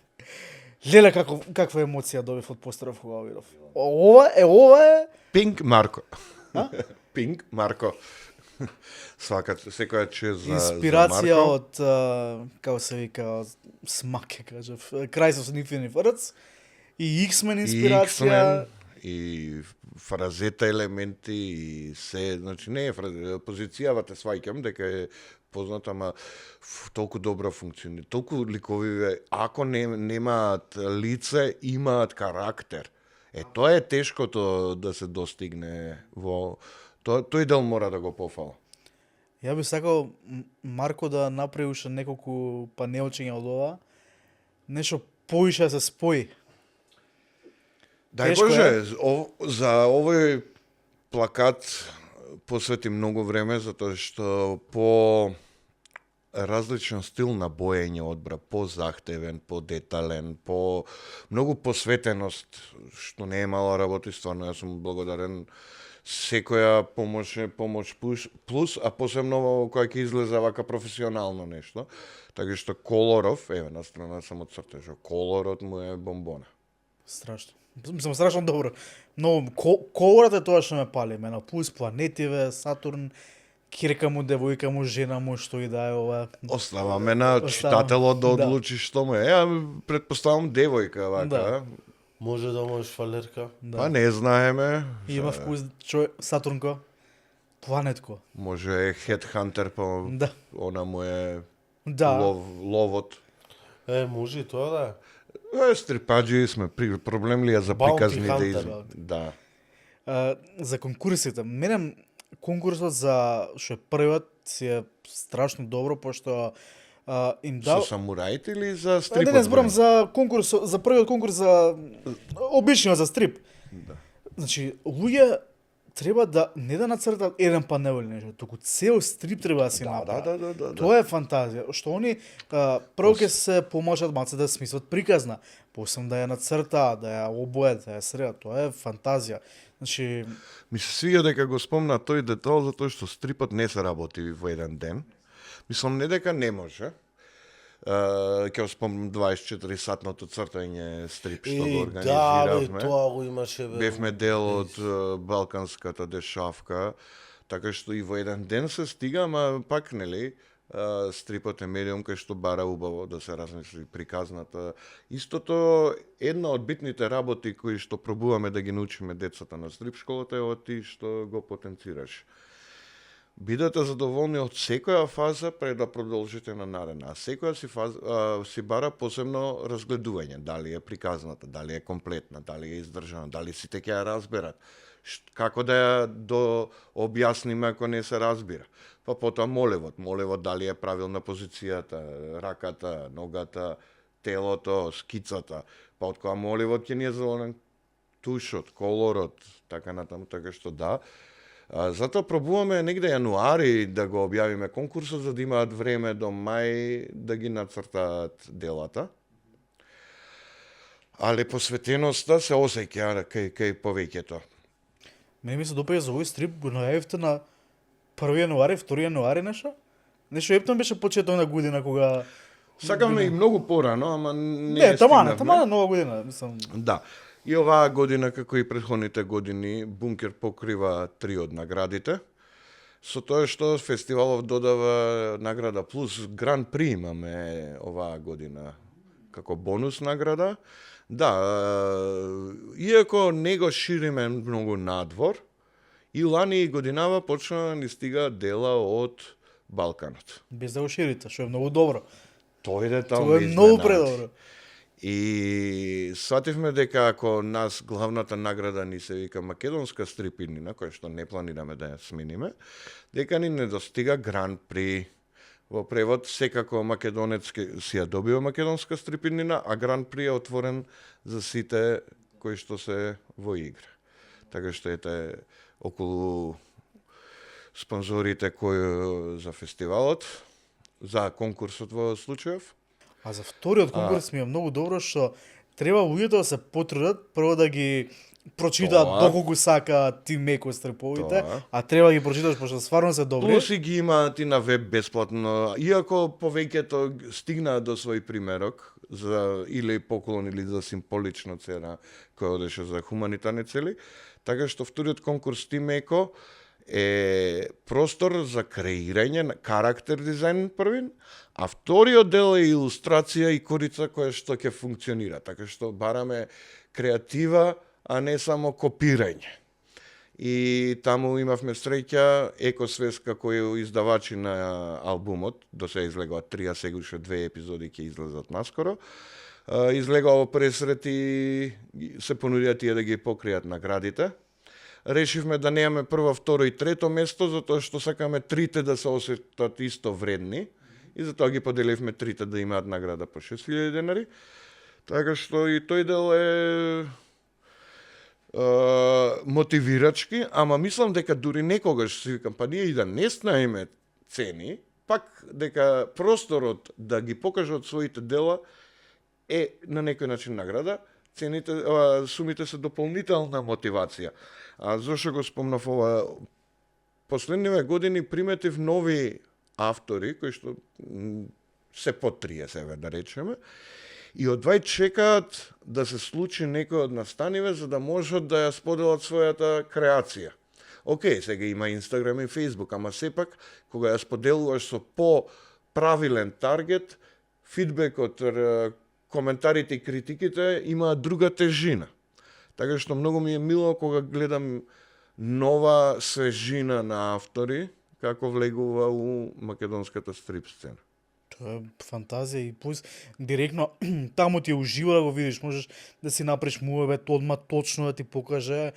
Леле каква емоција добив од постеров кога го видов. Ова е Пинк Марко. А? Пинк Марко. Секоја чест за инспирација Марко. од како се вика смак ќе кажав, Crisis on Infinite Earths и X-Men инспирација. И фразета елементи и се, значи не е фразета, позицијава те сваќам дека е позната, ама толку добро функционира. Толку ликовиве, ако немаат лице, имаат карактер. Тоа е тешкото да се достигне во тој дел мора да го пофала. Ја би сакал Марко да направи уште неколку панелчиња од ова. Нешто поише да се спои. Дај Тешко Боже, за овој плакат посвети многу време, затоа што по различен стил на боење одбра, по-захтевен, по-детален, по многу посветеност, што не е мала работа и стварно јас сум благодарен секоја помош плюс, а посебно кога ќе излезе вака професионално нешто. Така што колоров, еве на страна само цртежа, колорот му е бомбона. Страшно. Мислам, страшно добро. Но колорот е тоа што ме пали. Мене плюс планетиве, Сатурн, кирка му, девојка му, жена му, што и да е ова. Оставаме на читателот да одлучи што му е. Ја предпоставам девојка вака. Да. Може да можеш фалерка. Па не знаеме. Има вкус Сатурнко, планетко. Може е Headhunter, па Да. она му е Да. ловот. Може и тоа да е. Стрипаджи сме, проблем ли е за Bounty приказните Hunter. Да. За конкурсите. Мене конкурсот за што е првиот си е страшно добро, пошто им Со дал... самураите или за стрипот? Не зборам за конкурс, за првиот конкурс за обичниот за стрип. Да. Значи, луѓе треба да не да нацртат еден панел или нешто, туку цел стрип треба да си направат. Да. Тоа е фантазија, што они прво ќе се поможат малце да смислат приказна, после да ја нацртаат, да ја обојат, да ја средат, тоа е фантазија. Значи, Ми се свија дека го спомна тој детал, затоа што стрипот не се работи во еден ден. Мислам, не дека не може. Ќе спомнам 24-сатното цртање стрип што го Да, организиравме. тоа го имаше. Бевме дел од балканската дешавка, така што и во еден ден се стига, ама пак нели стрипот е медиум кај што бара убаво да се размисли приказната. Истото една од битните работи кои што пробуваме да ги научиме децата на стрип школата е од ти што го потенцираш. Бидете задоволни од секоја фаза пред да продолжите на наредна. А секоја си бара посебно разгледување, дали е приказната, дали е комплетна, дали е издржана, дали сите ќе ја разберат. Како да ја објасниме ако не се разбира. Па потоа молевот дали е правилна позицијата, раката, ногата, телото, скицата. Па од која молевот ќе ни е зелен тушот, колорот, така натаму, така што да. Затоа пробуваме негде јануари да го објавиме конкурсот, за да имаат време до мај да ги нацртаат делата. Але посветеноста се осеќа кај повеќето. мене ми се допаѓа за овој стрип, го најавивте на 1 јануари, 2 јануари нешто? Нешто ептон беше почеток на година кога... Сакаме и многу порано, ама Не, тамана нова година, мислам. Да. И оваа година, како и претходните години, Бункер покрива 3 од наградите. Со тоа што фестивалов додава награда плюс Гран При имаме оваа година како бонус награда. Да, иако не го шириме многу надвор, и лани и годинава почна да ни стига дела од Балканот. Без да го ширите, што е многу добро. Тој детал Тоа ме е многу изненади. предобро. И свативме дека ако нас главната награда ни се вика македонска стрипинина, која што не планираме да ја смениме, дека ни недостига Гран При. Во превод, секако македонец си ја добива македонска стрипинина, а Гран При е отворен за сите кои што се во игра. Така што ете околу спонзорите кои за фестивалот, за конкурсот во случајов. А за вториот конкурс ми е многу добро што треба луѓето да се потрудат прво да ги прочитаат Тоа. доколку сакаат ти меко стриповите, Тоа. а треба да ги прочиташ пошто стварно се добри. Плюс и ги имаат и на веб бесплатно, иако повеќето стигнаат до свој примерок за или поклон или за символична цена која одеше за хуманитарни цели, така што вториот конкурс Ти меко е простор за креирање на карактер дизајн првин, а вториот дел е илустрација и корица која што ќе функционира, така што бараме креатива, а не само копирање. И таму имавме среќа Екосвеска кој е издавачи на албумот, до се излегува 3, а сега уште 2 епизоди ќе излезат наскоро. Излегува пресрет и се понудија тие да ги покријат наградите. Решивме да немаме прво, второ и трето место, затоа што сакаме трите да се осетат исто вредни и затоа ги поделивме трите да имаат награда по 6.000 денари. Така што и тој дел е мотивирачки, ама мислам дека дури некогаш си викам, па ние и да не знаеме цени, пак дека просторот да ги покажат своите дела е на некој начин награда, цените, сумите се дополнителна мотивација. А зошто го спомнав ова? Последниве години приметив нови автори, кои што се под 30, да речеме, и одвај чекаат да се случи некој од настаниве за да можат да ја споделат својата креација. Океј, сега има Инстаграм и Фейсбук, ама сепак, кога ја споделуваш со по-правилен таргет, фидбекот, коментарите и критиките имаат друга тежина. Така што многу ми е мило кога гледам нова свежина на автори, како влегува у македонската стрип сцена. Тоа е фантазија и плюс директно таму ти е уживо да го видиш, можеш да си направиш муабет одма точно да ти покаже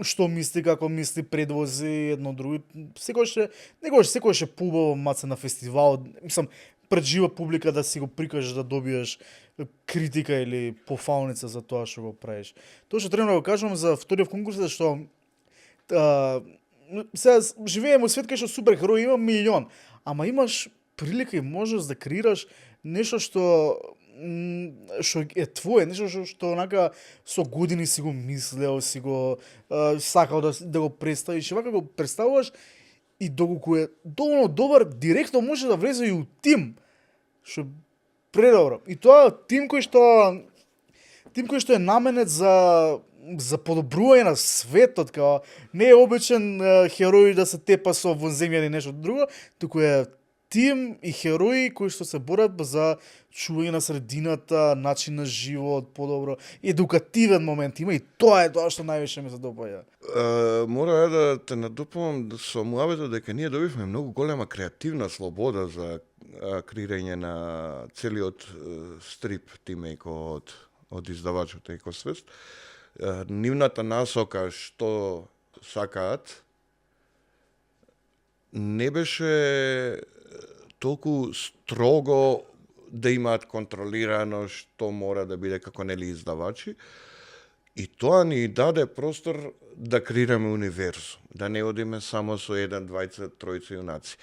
што мисли, како мисли, предвози едно друго. Секогаш е побаво маца на фестивал, мислам пред жива публика да си го прикажеш да добиеш критика или пофалница за тоа што го правиш. Тоа што треба да го кажам за вториот конкурс е што сега живееме во свет кај што суперхерои има милион, ама имаш прилика и можеш да креираш нешто што е твое, нешто што онака со години си го мислел, си го сакал да го представиш, и вака го представуваш и доколку е доволно добар, директно може да влезе и у тим, што е предобро. И тоа тим кој што е наменет за подобрување на светот, као не е обичен херој да се тепа со вонземја или нешто друго, туку е тим и херои кои што се борат за чување на средината, начин на живот, подобро, едукативен момент има и тоа е тоа што највише ми се допаѓа. Мора да те надопомам со муабето дека ние добивме многу голема креативна слобода за креирање на целиот стрип тимејко од издавачот Екосвест. Нивната насока што сакаат не беше толку строго да имаат контролирано што мора да биде како нели издавачи, и тоа ни даде простор да креираме универзум, да не одиме само со еден, двајца, тројца јунаци.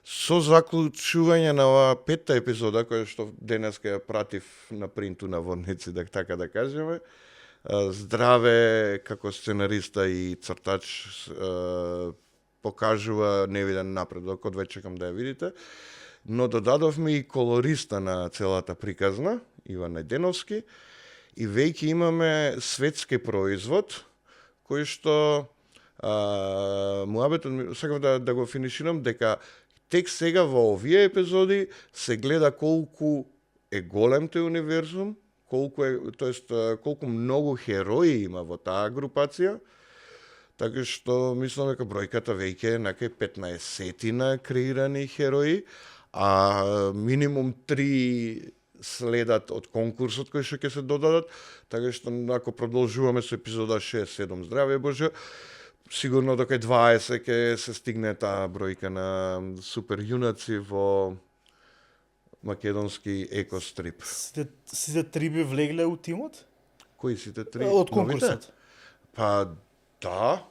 Со заклучување на оваа 5-та епизода, која што денеска ја пратив на принту на водници, така да кажеме, Здраве како сценариста и цртач покажува невиден напредок, одвај чекам да ја видите, но додадовме и колориста на целата приказна, Иван Најденовски, и веќе имаме светски производ, кој што муабетот, сакав да го финиширам, дека тек сега во овие епизоди се гледа колку е голем тој универзум, колку многу херои има во таа групација, така што мислам дека бројката веќе е накај 15-тина креирани херои, а минимум 3 следат од конкурсот кој што ќе се додадат, така што ако продолжуваме со епизода 6-7 Здраве Боже, сигурно до кај 20 ќе се стигне таа бројка на супер јунаци во македонски екострип. Сите три би влегле у тимот? Кои сите три? Од конкурсот? Па да,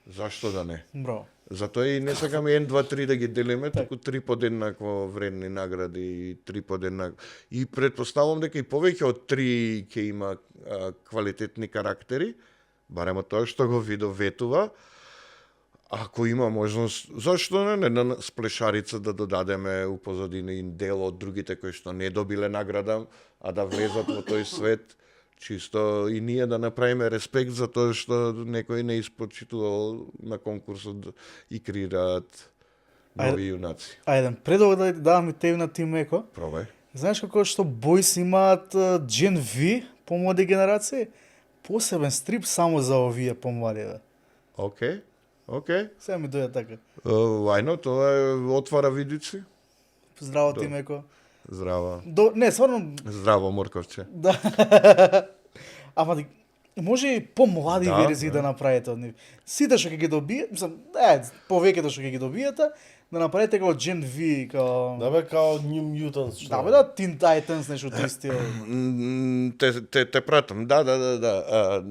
зашто да не? Браво. Затоа и не сакаме 1, 2, 3 да ги делиме, туку 3 подеднакво вредни награди и 3 подеднакво. И предпоставувам дека и повеќе од 3 ќе има квалитетни карактери, барем од тоа што го видоветува. Ако има можност, зашто не на сплешарица да додадеме у позадини дел од другите кои што не добиле награда, а да влезат во тој свет, чисто и ние да направиме респект за тоа што некој не испочитувал на конкурсот и креираат нови јунаци. Ајде, предово да давам и теби на Тим Еко. Пробај. Знаеш како што Boys имаат Gen V, помлади генерации? Посебен стрип само за овие помлади. Океј. Сега ми дојде така. Лајно, тоа отвара видици. Здраво, Тим Еко. Здраво. Не, стварно... Здраво, Морковче. Да. Ама може и помлади верзии да направите од нив. Сите што ќе ги добиете, мислам, повеќето што ќе ги добиете, да направите како Gen V, како Да бе, као New Mutants, што да е. бе, да Teen Titans нешто тој стил. Те пратам. Да.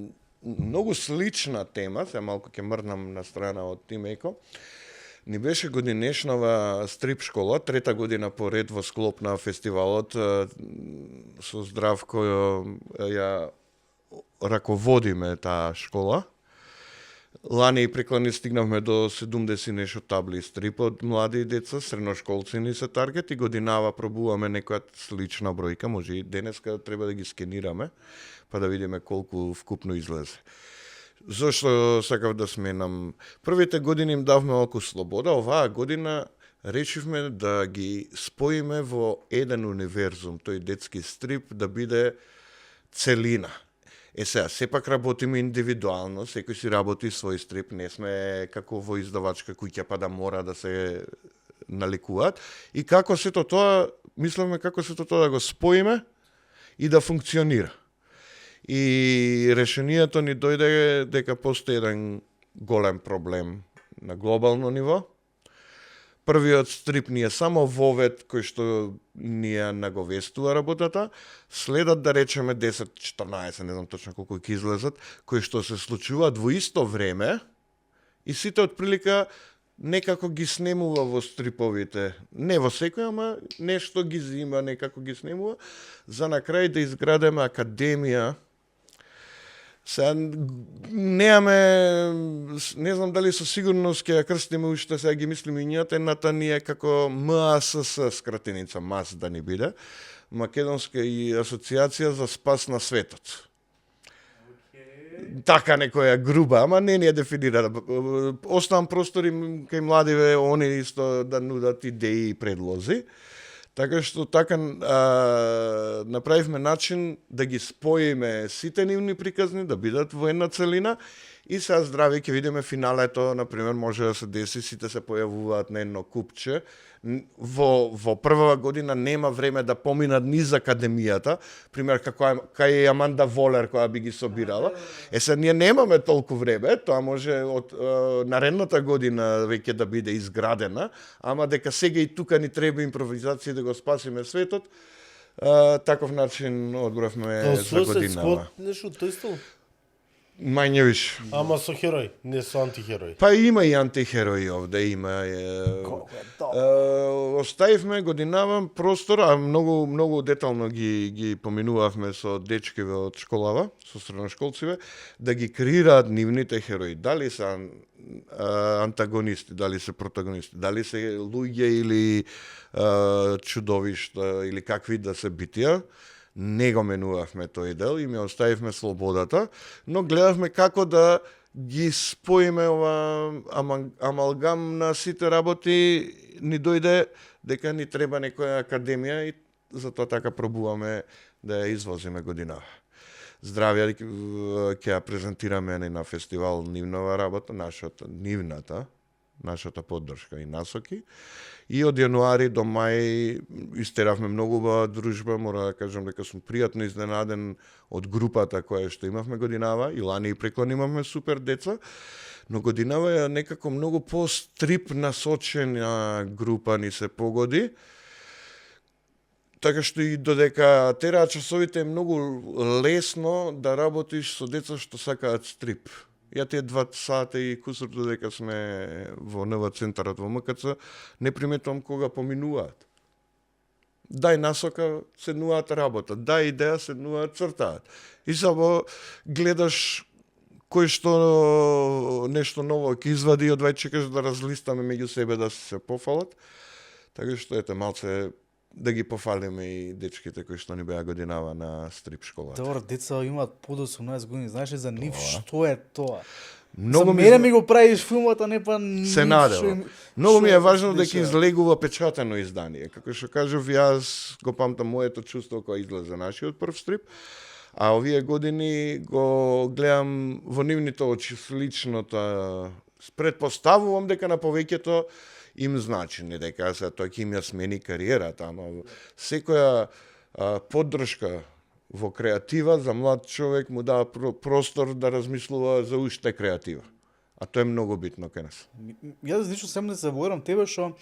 Многу слична тема, се малку ќе мрнам на страна од Тимеко. Ни беше годинешнава стрип школа, трета година поред во склоп на фестивалот со Здравко ја раководиме таа школа. Лани и преклани стигнавме до 70 нешто табли стрип од млади деца, средношколци ни се таргет и годинава пробуваме некоја слична бројка, може и денеска треба да ги скенираме, па да видиме колку вкупно излезе. Зошто сакав да сменам? Првите години им давме малку слобода, оваа година решивме да ги споиме во еден универзум, тој детски стрип да биде целина. Сега, сепак работиме индивидуално, секој си работи свој стрип, не сме како во издавачка куќа па да мора да се наликуваат. И како сето тоа, мислиме како сето тоа да го споиме и да функционира. И решението ни дојде дека постои еден голем проблем на глобално ниво. Првиот стрип ни е само вовет кој што ни ја наговестува работата, следат да речеме 10-14, не знам точно колку ќе излезат, кои што се случуваат во исто време и сите од прилика некако ги снемува во стриповите. Не во секој, ама нешто ги зима, некако ги снемува, за на крај да изградеме академија. Сега неаме, не знам дали со сигурност ќе ја крстиме уште, сега ги мислиме ињата, едната ни е како МАСС скратеница, МАС да ни биде, Македонска и асоциација за спас на светот. Така некоја груба, ама не ни е дефинирана. Оставам простори кај младиве, они исто да нудат идеи и предлози. Така што така направивме начин да ги споиме сите нивни приказни, да бидат во една целина и сега здрави ќе видиме финалето, например, може да се деси, сите се појавуваат на едно купче. Во прва година нема време да поминат низ академијата, пример кај Аманда Волер која би ги собирала. Сега ние немаме толку време, тоа може од наредната година веќе да биде изградена, ама дека сега и тука ни треба импровизација да го спасиме светот, таков начин одбравме за годинава. Нешто тој стил? Мајње виш. Ама со херој, не со антихерој. Па има и антихерои овде, има. Оставивме годинава простор, а многу детално ги поминувавме со дечкиве од школава, со средношколциве, да ги креираат нивните херои. Дали се антагонисти, дали се протагонисти, дали се луѓе или чудовишта или какви да се битија. Не го менувавме тој дел и ми оставивме слободата, но гледавме како да ги споиме ова амалгам на сите работи, ни дојде дека ни треба некоја академија и затоа така пробуваме да ја извозиме годинава. Здравје, ќе ја презентираме на фестивал нивнава работа, нашата поддршка и насоки. И од јануари до мај истеравме многу убава дружба, мора да кажам дека сум пријатно изненаден од групата која што имавме годинава, и лани и преклани имавме супер деца, но годинава е некако многу по-стрип насочена група ни се погоди, така што и додека тераат часовите е многу лесно да работиш со деца што сакаат стрип. Ја тие 2 сата и кусор додека сме во НВ центарот во МКЦ, не приметувам кога поминуваат. Дај насока, седнуваат работа, дај идеја, седнуваат цртаат. И само гледаш кој што нешто ново ќе извади, одвај чекаш да разлистаме меѓу себе да се пофалат. Така што ете малце да ги пофалиме и дечките кои што ни беа годинава на стрип школата. Добро, деца имаат под 18 години, знаеш ли за нив што е тоа? Многу За мене ми го правиш филмот, а не па се надева. Многу ми е важно дека излегува печатено издание. Како што кажав, јас го памтам моето чувство кога излезе нашиот прв стрип, а овие години го гледам во нивните очи сличното. Предпоставувам дека на повеќето им значи, не дека се тој ќе им ја смени кариерата, ама секоја поддршка во креатива за млад човек му дава простор да размислува за уште креатива. А тоа е многу битно кај нас. Јас лично сем да се заборам тебе што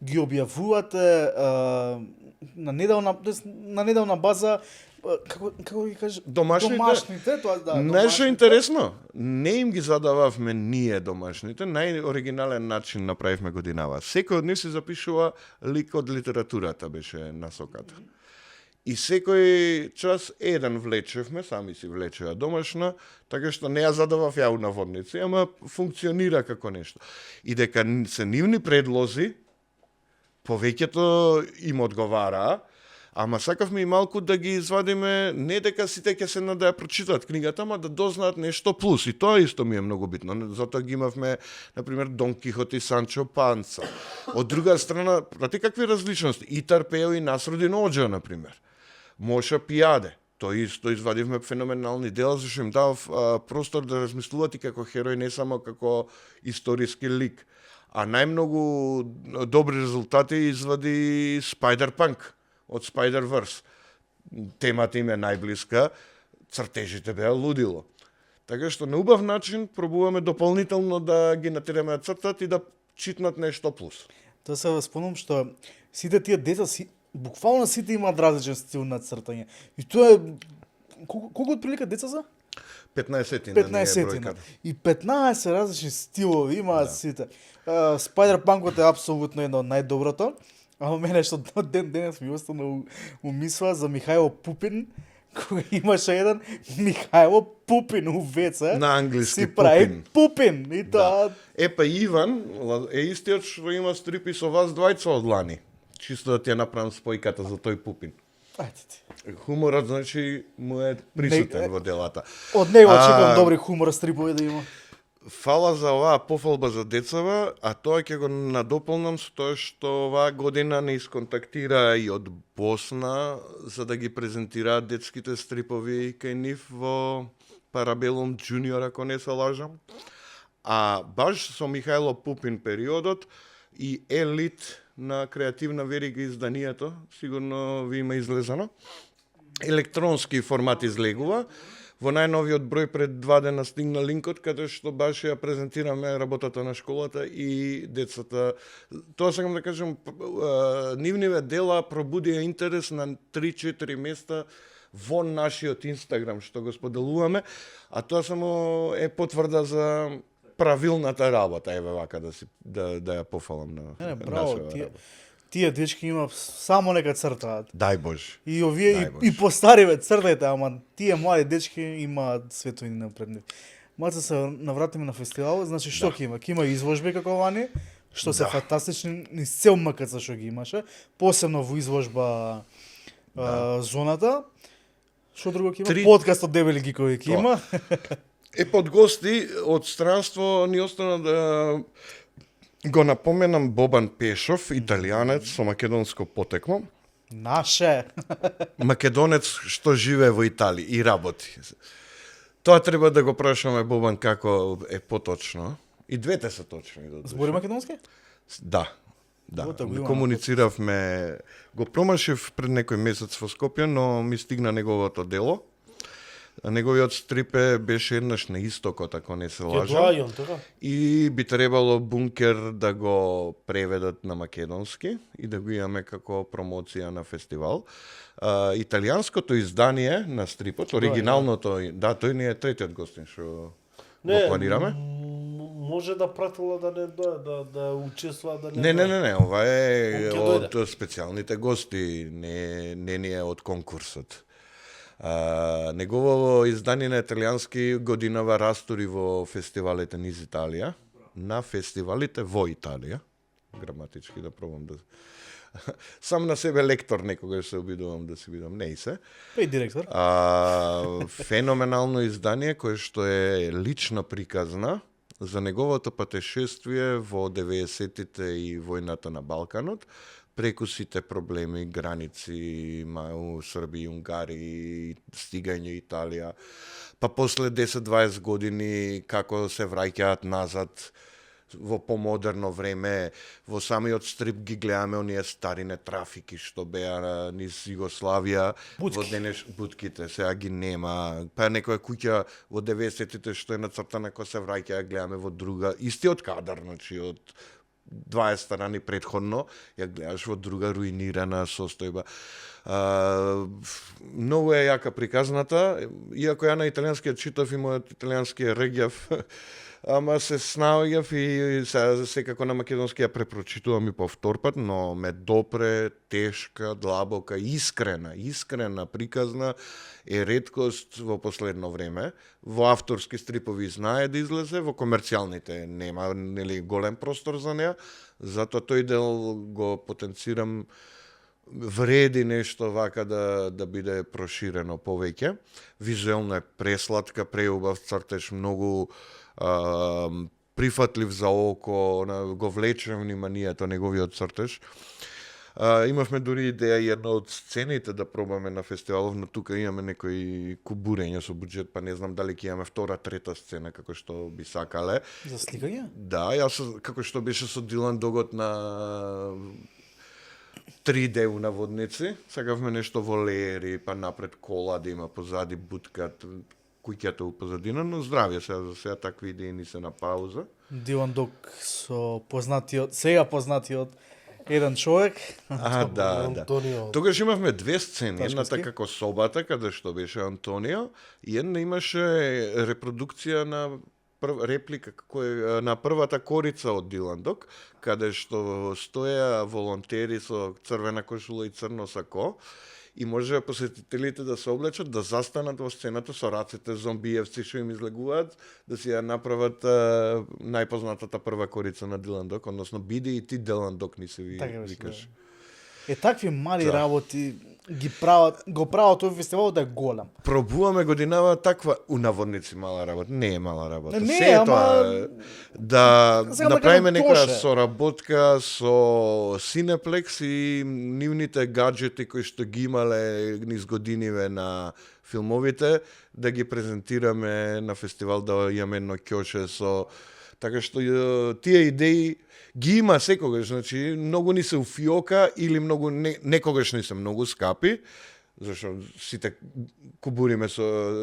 ги објавувате на неделна база како ги кажеш домашните тоа да. Нешто интересно, не им ги задававме ние домашните, најоригинален начин направивме годинава. Секој од нив се запишува лик од литературата беше насоката. И секој час еден влечевме, сами си влечеа домашна, така што не ја задавав ја у наводници, ама функционира како нешто. И дека се нивни предлози, повеќето им одговараа, ама сакавме и малку да ги извадиме, не дека сите ќе се да ја прочитаат книгата, ама да дознаат нешто плюс. И тоа исто ми е многу битно. Затоа ги имавме, например, Дон Кихот и Санчо Панца. Од друга страна, прати какви различности. Итар Пео и Насрудин Оджа, например. Моша Пијаде. Тоа исто извадивме феноменални дела, зашто им дав простор да размислуваат и како херој, не само како историски лик. А најмногу добри резултати извади Spider-Punk од Spider-Verse. Темата им е најблиска, цртежите беа лудило. Така што на убав начин пробуваме дополнително да ги натераме да цртат и да читнат нешто плюс. Тоа се спомнам што сите тие деца буквално сите имаат различен стил на цртање. И тоа е колку отприлика деца за? 15 15 и 15 различни стилови имаат сите. Spider-Punk е апсолутно едно од најдоброто. Ама мене што ден денес ми остана у мисла за Михајло Пупин, кога имаше еден Михајло Пупин у ВЦ. На англиски си прави Пупин. И тоа... Епа Иван е истиот што има стрипи со вас двајца од лани. Чисто да ти ја направам спојката за тој Пупин. Ајде ти. Хуморот, значи, му е присутен во делата. Од него очекувам добри хумор стрипови да има. Фала за оваа пофалба за децава, а тоа ќе го надополнам со тоа што оваа година не исконтактира и од Босна за да ги презентираат детските стрипови кај нив во Парабелум Джуниор, ако не се лажам. А баш со Михајло Пупин периодот и Елит на креативна верига изданието, сигурно ви има излезано. Електронски формат излегува. Во најновиот број пред 2 дена стигна линкот каде што баш ја презентираме работата на школата и децата. Тоа сакам да кажам, нивниве дела пробудија интерес на 3-4 места во нашиот Инстаграм што го споделуваме, а тоа само е потврда за правилната работа, еве вака да ја пофалам на браво, тие дечки има само нека цртаат. Дај Боже. И овие и постариве цртајте, ама тие млади дечки имаат светоини напред нив. Малце се навратиме на фестивал, значи што ќе има? Ќе има изложби како вани, што се фантастични, низ цел МКЦ што ги имаше, посебно во изложба зоната. Што друго ќе има? Подкаст од Дебели гикови ќе има. Под гости од странство ни остана да го напоменам Бобан Пешов, италијанец со македонско потекло. Наше. Македонец што живее во Италија и работи. Тоа треба да го прашаме Бобан како е поточно. И двете се точни. Збори македонски? Да. Комунициравме, го промашив пред некој месец во Скопје, но ми стигна неговото дело. Неговиот стрип беше еднаш на истокот, ако не се лажам. И би требало Бункер да го преведат на македонски и да го имаме како промоција на фестивал. Италијанското издание на стрипот, оригиналното, тој ни е третиот гостин што го планираме. Може да пратила да не да учествува да не. Не, ова е од специјалните гости, не ни е од конкурсот. Негово издание на италијански годинава растури во фестивалите низ Италија, на фестивалите во Италија, граматички да пробам да... Сам на себе лектор некогаш се обидувам да си бидам, не и се. И директор. Феноменално издание кое што е лично приказна за неговото патешествие во 90-тите и војната на Балканот, преку сите проблеми, граници, Србија, Унгарија, стигање Италија, па после 10-20 години како се враќаат назад во помодерно време, во самиот стрип ги гледаме оние старине трафики што беа низ Југославија, во денеш бутките сега ги нема. Па некоја куќа во 90-тите што е нацртана кога се враќа, ја гледаме во друга, истиот кадар, значи од 20 страни предходно, ја гледаш во друга руинирана состојба. Многу е јака приказната, иако ја на италијански читав и мојот италијански е регјав, ама се снаоѓав и секако на македонски ја препрочитувам и по втор пат, но ме допре, тешка, длабока, искрена приказна е реткост во последно време. Во авторски стрипови знае да излезе, во комерцијалните нема нели голем простор за неа, затоа тој дел го потенцирам, вреди нешто вака да биде проширено повеќе. Визуелно е пресладка, преубав цртеж, многу прифатлив за око, го влече вниманието неговиот цртеж. Имавме дури идеја и една од сцените да пробаме на фестивалов, но тука имаме некои кубурења со буџет, па не знам дали ќе имаме втора, трета сцена како што би сакале. За сликање? Да, јас како што беше со Дилан Догот на 3D наводници, сакавме нешто во леери, па напред кола да има, позади будка, куќата у позадина, но здравје за сега такви идеи ни се на пауза. Дилан Дог со сега познатиот еден човек. Да. Антонио. Тогаш имавме две сцени, Ташковски. едната како собата, каде што беше Антонио, и една имаше репродукција на реплика на првата корица од Дилан Дог, каде што стоеа волонтери со црвена кошула и црно сако, и може посетителите да се облечат, да застанат во сцената со рацете зомбиевци што им излегуваат, да си ја направат најпознатата прва корица на Дилан Дог, односно биде и ти Дилан Дог ни се викаш. Такви мали работи го прават овој фестивал да е голем. Пробуваме годинава таква у наводници мала работа. Не е мала работа. Не, Се е ама- тоа да Сега да направиме кажам некоја тоше. соработка со Cineplex и нивните гаджети кои што ги имале низ годиниве на филмовите, да ги презентираме на фестивал, да имаме едно ќоше со така што тие идеи ги има секогаш, значи многу ни се у фиока или многу некогаш ни се многу скапи, зашто сите кубуриме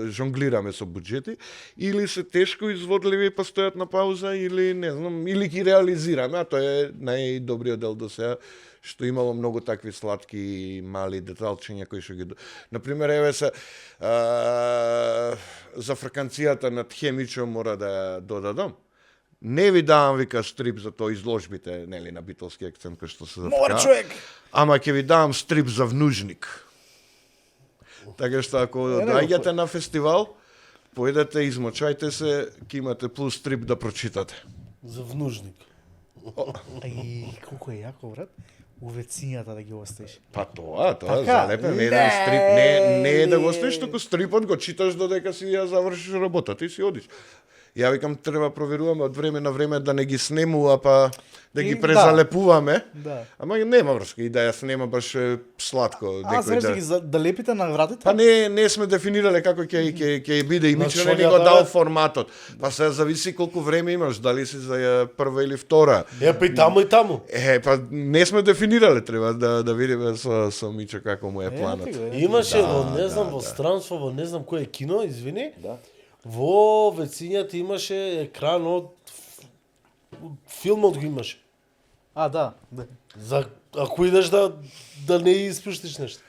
жонглираме со буџети, или се тешко изводливи па стојат на пауза, или не знам, или ги реализираме, а тоа е најдобриот дел до сега, што имало многу такви сладки мали деталчиња кои што ги... Например, еве се за фраканцијата над Хемичо мора да ја додадам. Не ви давам, вика, стрип за тоа изложбите, нели, на битолски акцент, кој што се Мора човек! Ама ќе ви давам стрип за внужник. Така што ако доаѓате на фестивал, поедете, измочајте се, ќе имате плюс стрип да прочитате. За внужник. Ај, колку е јако, брат. Увецињата да ги оставиш. Па тоа, Така? залепен еден стрип, не е да го оставиш, туку стрипот го читаш додека си ја завршиш работата и си одиш. Ја викам, треба проверуваме од време на време да не ги снемува, па да ги Да. презалепуваме. Да. Ама нема врска и да ја снема баш сладко. А, знаеш да ги да лепите на вратите? Па не сме дефинирале како ќе биде и Мичо не ни го шолјата, дал бе? форматот. Па се зависи колку време имаш, дали си за прва или втора. Па и таму и таму. Па не сме дефинирале, треба да видиме со Мичо како му е планот. Имаше во не знам во странство, во не знам кој кино, извини. Да. Во вецињата имаше екран од филмот го имаше. А, да. За ако идеш да не испуштиш нешто.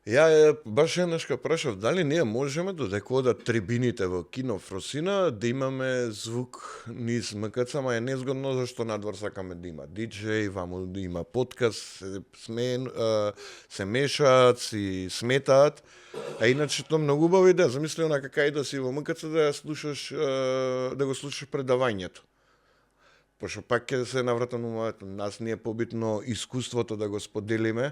Ја баш еднаш ка прашав дали ние можеме додека одат трибините во кино Фросина да имаме звук низ МКЦ, ама е незгодно зашто надвор сакаме да има диџеј, ваму да има подкаст, се мешаат, си сметаат. А иначе тоа многу убава идеја. Замисли онака кај да си во МКЦ да ја слушаш, да го слушаш предавањето. Пошто пак ќе се навратам на моето. Нас ни е побитно искуството да го споделиме.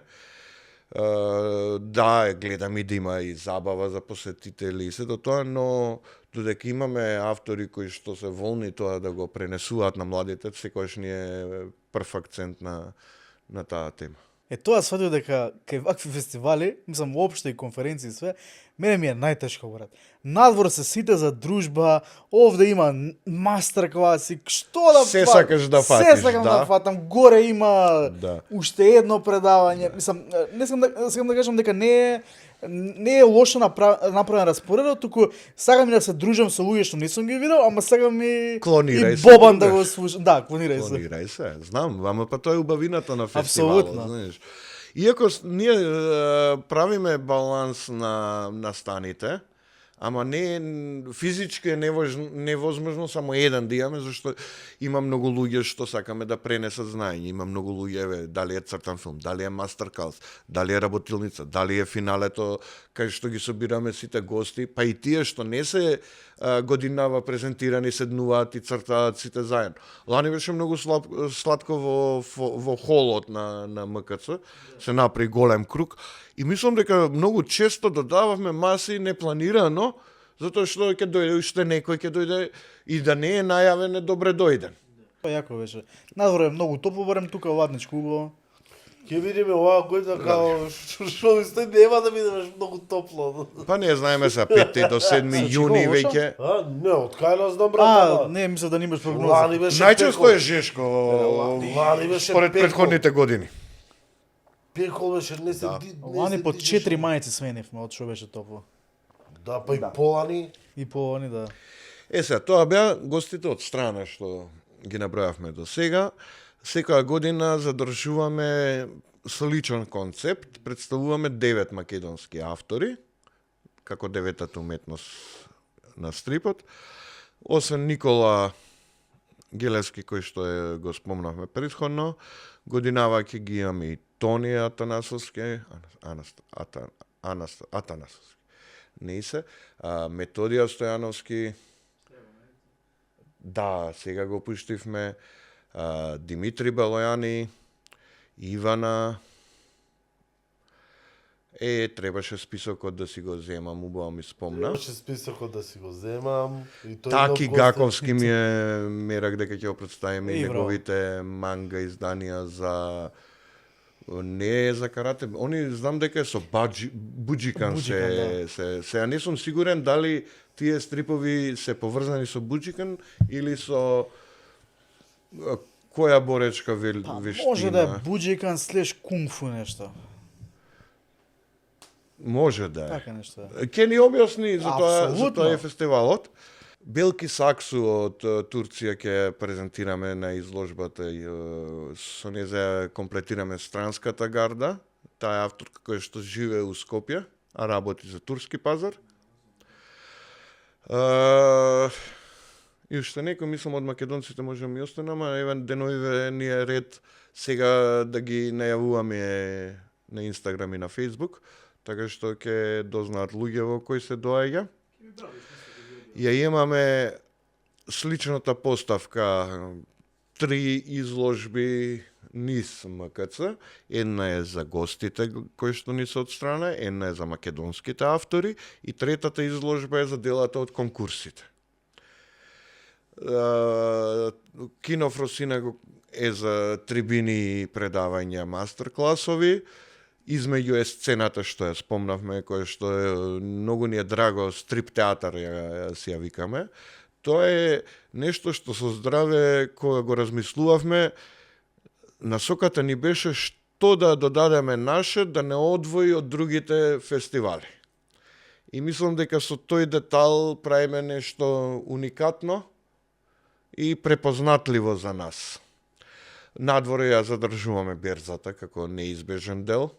Да, гледам и да има и забава за посетители и се до тоа, но додека имаме автори кои што се волни тоа да го пренесуваат на младите, секогаш ни е прв акцент на таа тема. Тоа сватив дека кај вакви фестивали, мислам уопште и конференции и све, мене ми е најтешко, брат. Надвор се сите за дружба, овде има мастер класи, што да Се фатам? сакаш да фатиш, Се сакам да. да фатам, горе има Да. уште едно предавање. Мислам, не сакам да кажам дека не е лошо направен распоредот, туку сакам и да се дружам со луѓе што не сум ги видел, ама сакам и Клонирај и се, Бобан да дружаш. го слушам. Да, клонирај се. Клонирај се, знам, ама па тоа е убавината на фестивалот, Апсолутно. знаеш. Иако ние правиме баланс на станите, ама не физички е невозможно само еден да имаме, зашто има многу луѓе што сакаме да пренесат знаење. Има многу луѓе, дали е цртан филм, дали е мастерклас, дали е работилница, дали е финалето кај што ги собираме сите гости, па и тие што не се годинава презентирани, седнуваат и цртаат сите заедно. Лани беше многу сладко во холот на МКЦ, се направи голем круг и мислам дека многу често додававме маси непланирано, затоа што ќе дојде уште некој, ќе дојде и да не е најавен, е добре дојден. Јако беше. Надвор е многу топло, барем тука ладничко убаво. Ќе видиме оваа година као што сте нема да биде многу топло. Па не знаеме за 5 до 7 јуни Чикаго, веќе. А, не, од кај нас знам брат. Не, мисля да немаш Лани прогноза. беше Најчесто е жешко Лани беше според пекол. претходните години. Пекол беше не се Лани по 4 мајци свеневме од што беше топло. Да, па и полани. И по они да. Сега, тоа беа гостите од страна што ги набројавме до сега. Секоја година задржуваме сличен концепт, представуваме 9 македонски автори, како деветата уметност на стрипот. Освен Никола Гелевски, кој што го спомнавме претходно, годинава ќе ги имаме и Тони Атанасовски, Атанасовски, не се, Методија Стојановски, да, сега го пуштивме, Димитри Балојани, Ивана, требаше списокот да си го земам, убаво ми спомна. Беше списокот да си го земам. И тој Таки нов Гаковски ми е мерак дека ќе го представиме и Браво. неговите манга изданија за не е за карате. Они знам дека е со Буџикан се не сум сигурен дали тие стрипови се поврзани со Буџикан или со која боречка вештина. Може да е Буџикан слеш кунг-фу нешто. Може да е. Така нешто. Ќе ни објасни за Апсолутно. тоа е фестивалот. Белки Саксу од Турција ќе презентираме на изложбата и со неја комплетираме странската гарда. Таа е авторка која што живее у Скопје, а работи за турски пазар. И уште некој, мислам, од македонците може да ми остане, ама еве деновиве ни е ред сега да ги најавуваме на Инстаграм и на Фејсбук, така што ќе дознаат луѓе во кои се доаѓа. Ја имаме сличната поставка, 3 изложби низ МКЦ, една е за гостите кои што ни се од страна, една е за македонските автори и третата изложба е за делата од конкурсите. Кино Фросина е за трибини предавања, мастер-класови, измеѓу е сцената што ја спомнавме, која што е многу ни е драго, стрип театар си ја викаме. Тоа е нешто што со здраве кога го размислувавме, насоката ни беше што да додадеме наше да не одвои од другите фестивали. И мислам дека со тој детал правиме нешто уникатно и препознатливо за нас. Надвор ја задржуваме берзата како неизбежен дел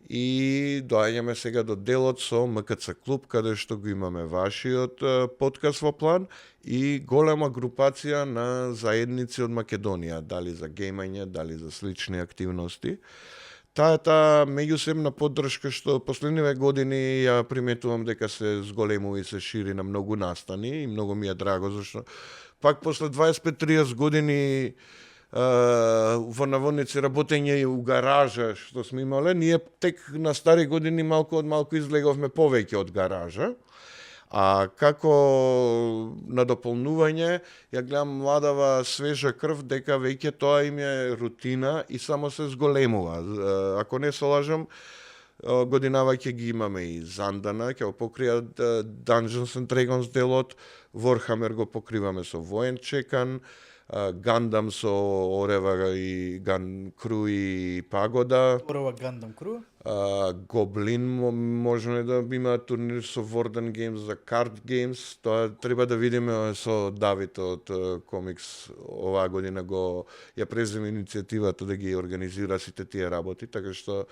и доаѓаме сега до делот со МКЦ клуб, каде што го имаме вашиот подкаст во план и голема групација на заедници од Македонија, дали за геймање, дали за слични активности. Таа меѓусебна поддршка што последниве години ја приметувам дека се зголемува и се шири на многу настани и многу ми е драго, зашто пак после 25-30 години во наводници работење и у гаража што сме имале, ние тек на стари години малку од малку излеговме повеќе од гаража, А како надополнување, ја гледам младава свежа крв, дека веќе тоа им е рутина и само се зголемува. Ако не се лажам, годинава ќе ги имаме и Зандана, ќе го покријат Dungeons and Dragons делот, Warhammer го покриваме со Воен Чекан, Гандам со Орева и Ган Кру и Пагода. Орова Гандам Кру. Гоблин може да има турнир со Warden Games за Card Games. Тоа треба да видиме со Давид од Комикс оваа година ја преземе иницијативата да ги организира сите тие работи, така што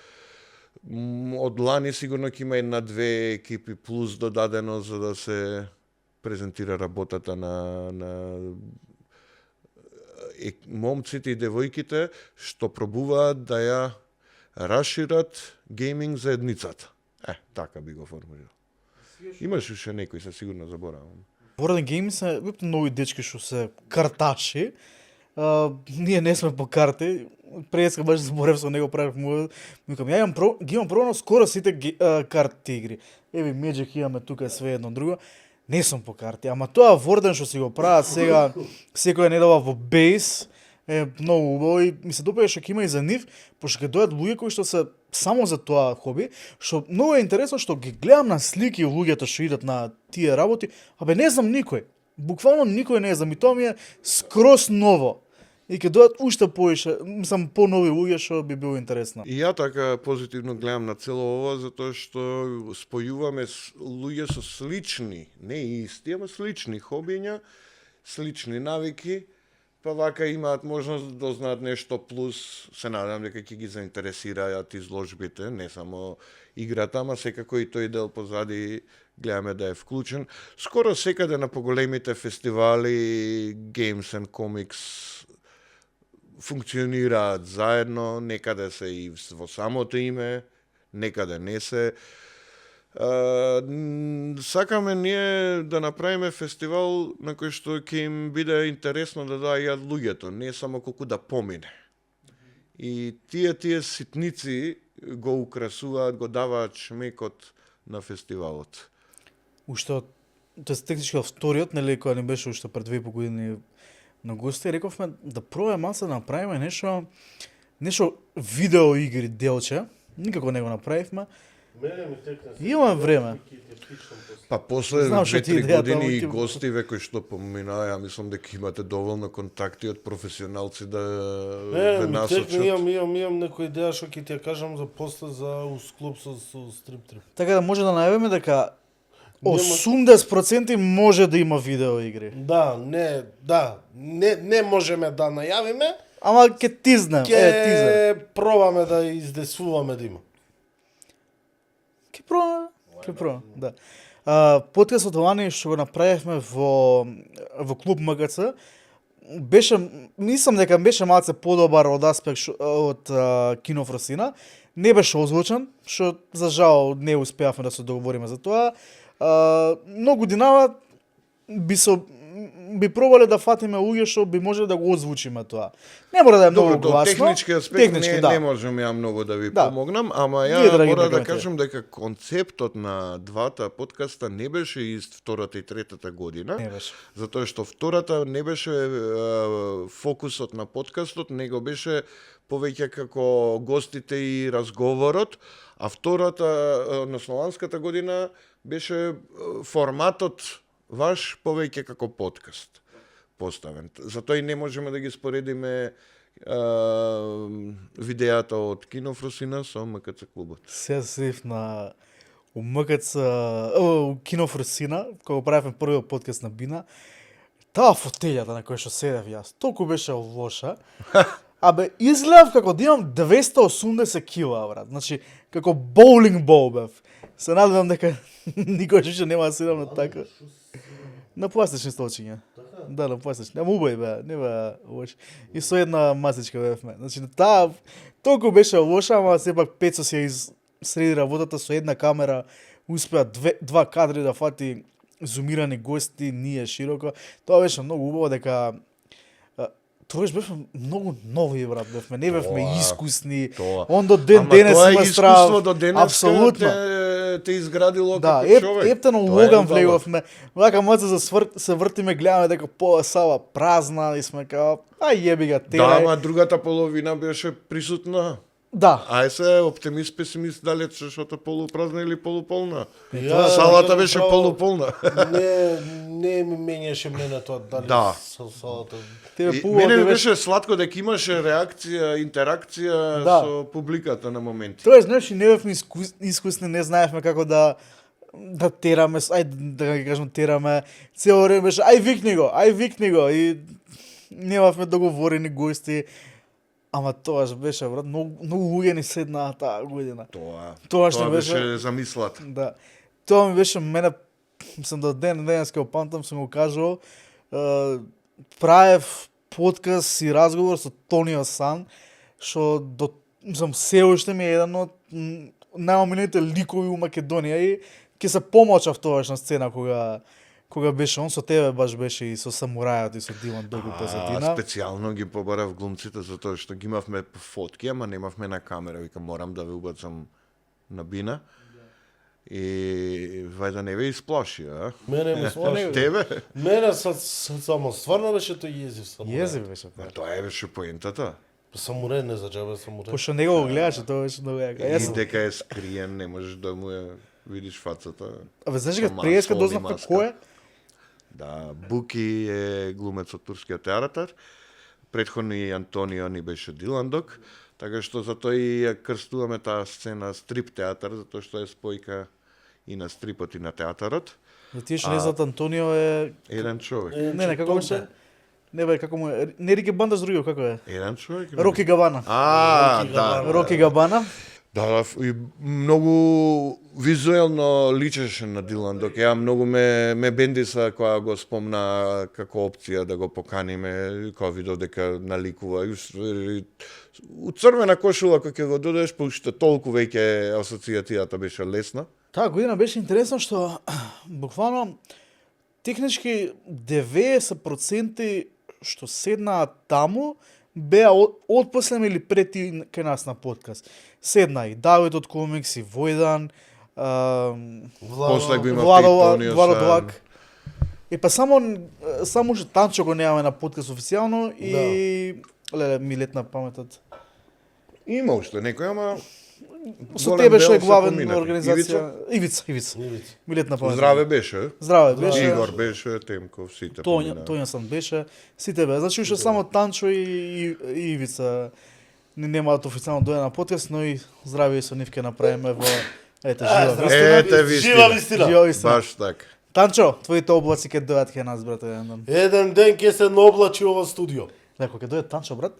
од лани сигурно ќе има една-две екипи плюс додадено за да се презентира работата на момците и девојките што пробуваат да ја расшират гейминг за едницата. Така би го формулирал. Имаш уште некој, се сигурно заборавам. Board Games е нови дечки што се карташи. Ние не сме по карти. Преска баш зборев со него, правев му. Викам, ја ги имам пробано скоро сите карти игри. Еви Magic имаме тука све едно друго. Не сум по карти, ама тоа Ворден што си го прават сега, секој не дава во бейс, е многу убаво и ми се допаѓа што ќе има и за нив, пошто ќе дојдат луѓе кои што се само за тоа хоби, што многу е интересно што ги гледам на слики луѓето што идат на тие работи, не знам никој. Буквално никој не знам и тоа ми е скроз ново. И ќе дојдат уште поише, мислам по-нови луѓе што би било интересно. И ја така позитивно гледам на цело ова, затоа што спојуваме луѓе со слични, не исти, ама слични хобиња, слични навики, па вака имаат можност да дознаат нешто плюс, се надам дека ќе ги заинтересираат изложбите, не само играта, ама секако и тој дел позади гледаме да е вклучен. Скоро секаде на поголемите фестивали Games and Comics функционираат заедно, некаде се и во самото име, некаде не се. Сакаме ние да направиме фестивал на кој што ќе им биде интересно да доаѓаат луѓето, не само колку да помине. И тие ситници го украсуваат, го даваат шмекот на фестивалот. Уште технички вториот, нели, која не беше уште пред 2,5 години на гости, рековме да пробаме малце да направиме нешто видео игри делче. Никако не го направивме. Мене ми текна. Имаме време. Па после Знам што ти 2-3 идејата, години и ама ќе- гости кои што поминаа, ја мислам дека имате доволно контакти од професионалци да ве Ми текна, насочат. имам некоја идеја што ќе ти ја кажам за после за усклуп со стрип трип. Така да може да најавиме дека Нема- 80% може да има видео игри. Не можеме да најавиме, Ама ќе тизнем, тизер. ќе пробаме да издесуваме да има. Ќе пробаме, да. Подкастот лани што го направивме во клуб МГЦ, мислам дека беше малце подобар од аспект од Кино Фросина. Не беше озвучен, што за жал не успеавме да се договориме за тоа. Многу динава би пробале да фатиме луѓе што би можеле да го озвучиме тоа. Не мора да е многу Добро, гласно. технички аспект да. не можам ја многу да ви Да. помогнам, ама Вие ја драги мора да прекратете. кажам дека концептот на двата подкаста не беше ист втората и третата година. Не беше. Затоа што втората не беше фокусот на подкастот, него беше повеќе како гостите и разговорот, а втората, односно ланската година, беше форматот ваш повеќе како подкаст поставен. Затоа и не можеме да ги споредиме видеата од Кино Фросина со МКЦ клубот. Се сев на у МКЦ, у Кино Фросина, кога правевме првиот подкаст на Бина. Таа фотелјата на која што седев јас, толку беше лоша. Изгледав како да имам 280 кила, брат. Значи, како боулинг бол бев. Се надевам дека никој више нема да седам на така. На пластични столчиња. Да, на пластични. Ама убави беа, не беа лоши. И со една масичка бевме. Значи, таа толку беше лоша, ама сепак Пецо си ја среди работата со една камера, успеа два кадри да фати зумирани гости, ние широко. Тоа беше многу убаво дека тогаш бевме многу нови, брат, не бевме Тоа, искусни. тоа. Он до денес тоа е има искуство страв. до денес. Апсолутно. те изградило Да, како човек. ептено Тоа е Логан убаво. влегувме. Вака маца се вртиме, гледаме дека сала празна и сме као, ај еби га Да, терај. ама другата половина беше присутна. Да. Ај се, оптимист, песимист, дали што полупразна или полуполна. Ја, Салата да, беше право, полуполна. Не ми менеше мене тоа дали Да. салата. Тебе И пуго мене ми беше. беше сладко дека имаше реакција, интеракција Да. со публиката на моменти. Тоа знаеш, и не бевме искусни, не знаевме како да тераме, да ги кажам тераме. Цело време беше ај викни го и немавме договорени гости. Ама тоа беше брат, многу луѓе ни седнаа таа година. Тоа што беше замислата. Да. Тоа ми беше мене, мислам да денес кога памтам сум го кажал, правев подкаст и разговор со Тонио Сан, што мислам се уште ми е еден од најомилените ликови у Македонија и ќе се помочав тогаш на сцена кога беше он со тебе, баш беше и со Самурајот и со Дилан Догу позадина. Специјално ги побарав глумците затоа што ги имавме фотки, ама немавме на камера. Викам, морам да ве убацам на бина. И вајда не ве исплаши, а? Мене ме сплаши. Тебе? Мене само стварно беше тој језив самурај. Језив беше тоа. Тоа беше поентата. Самурај не за џабе самурај. Пошто него го гледаше, тоа беше многу јако. И дека е скриен, не можеш да му ја видиш фацата. Абе, знаеш Со дека пријеска маска, дознавме маска. кој е? Да, Буки е глумец од турскиот театар. Претходно и Антонио ни беше Диландок, така што затоа и ја крстуваме таа сцена стрип театар, затоа што е спојка и на стрипот и на театарот. За тие што не знаат, Антонио е Еден човек. Не, како беше? Не бе, како му е? Не Рике Бандаш другиот, како е? Еден човек? Роки Габана. А, Роки да. Габана. Роки Габана. Да, и многу визуелно личеше на Диландок. Ја многу ме бендиса кога го спомна како опција да го поканиме, кога видов дека наликува. И у црвена кошула кога ќе го додеш, пошто толку веќе асоцијацијата беше лесна. Таа година беше интересно што буквално технички 90% што седнаа таму беа отпоследно или пред и кај нас на подкаст. Седна и Давид од комикс, и Војдан, После го имав Владо Тонио Длак. И па само уште Танчо го немаме на подкаст официјално и леле ми летна паметот. Има уште некој, ама Со голем тебе што дел е се главен поминати. организација. Ивица. Ми летна паметот. здраве беше. Здраве беше. Игор беше, Темков, сите помина. Тоња сам беше, сите бе. Значи уште само Танчо и Ивица не немаат официјално дојде на подкаст, но и здраве и со нив ќе направиме во ете жива вистина. Ете вистина. Жива вистина. Жива вистина. Баш така. Танчо, твоите облаци ќе дојдат кај нас, брате, еден ден. Еден ден ќе се наоблачи ова студио. Леко ќе дојде Танчо, брат.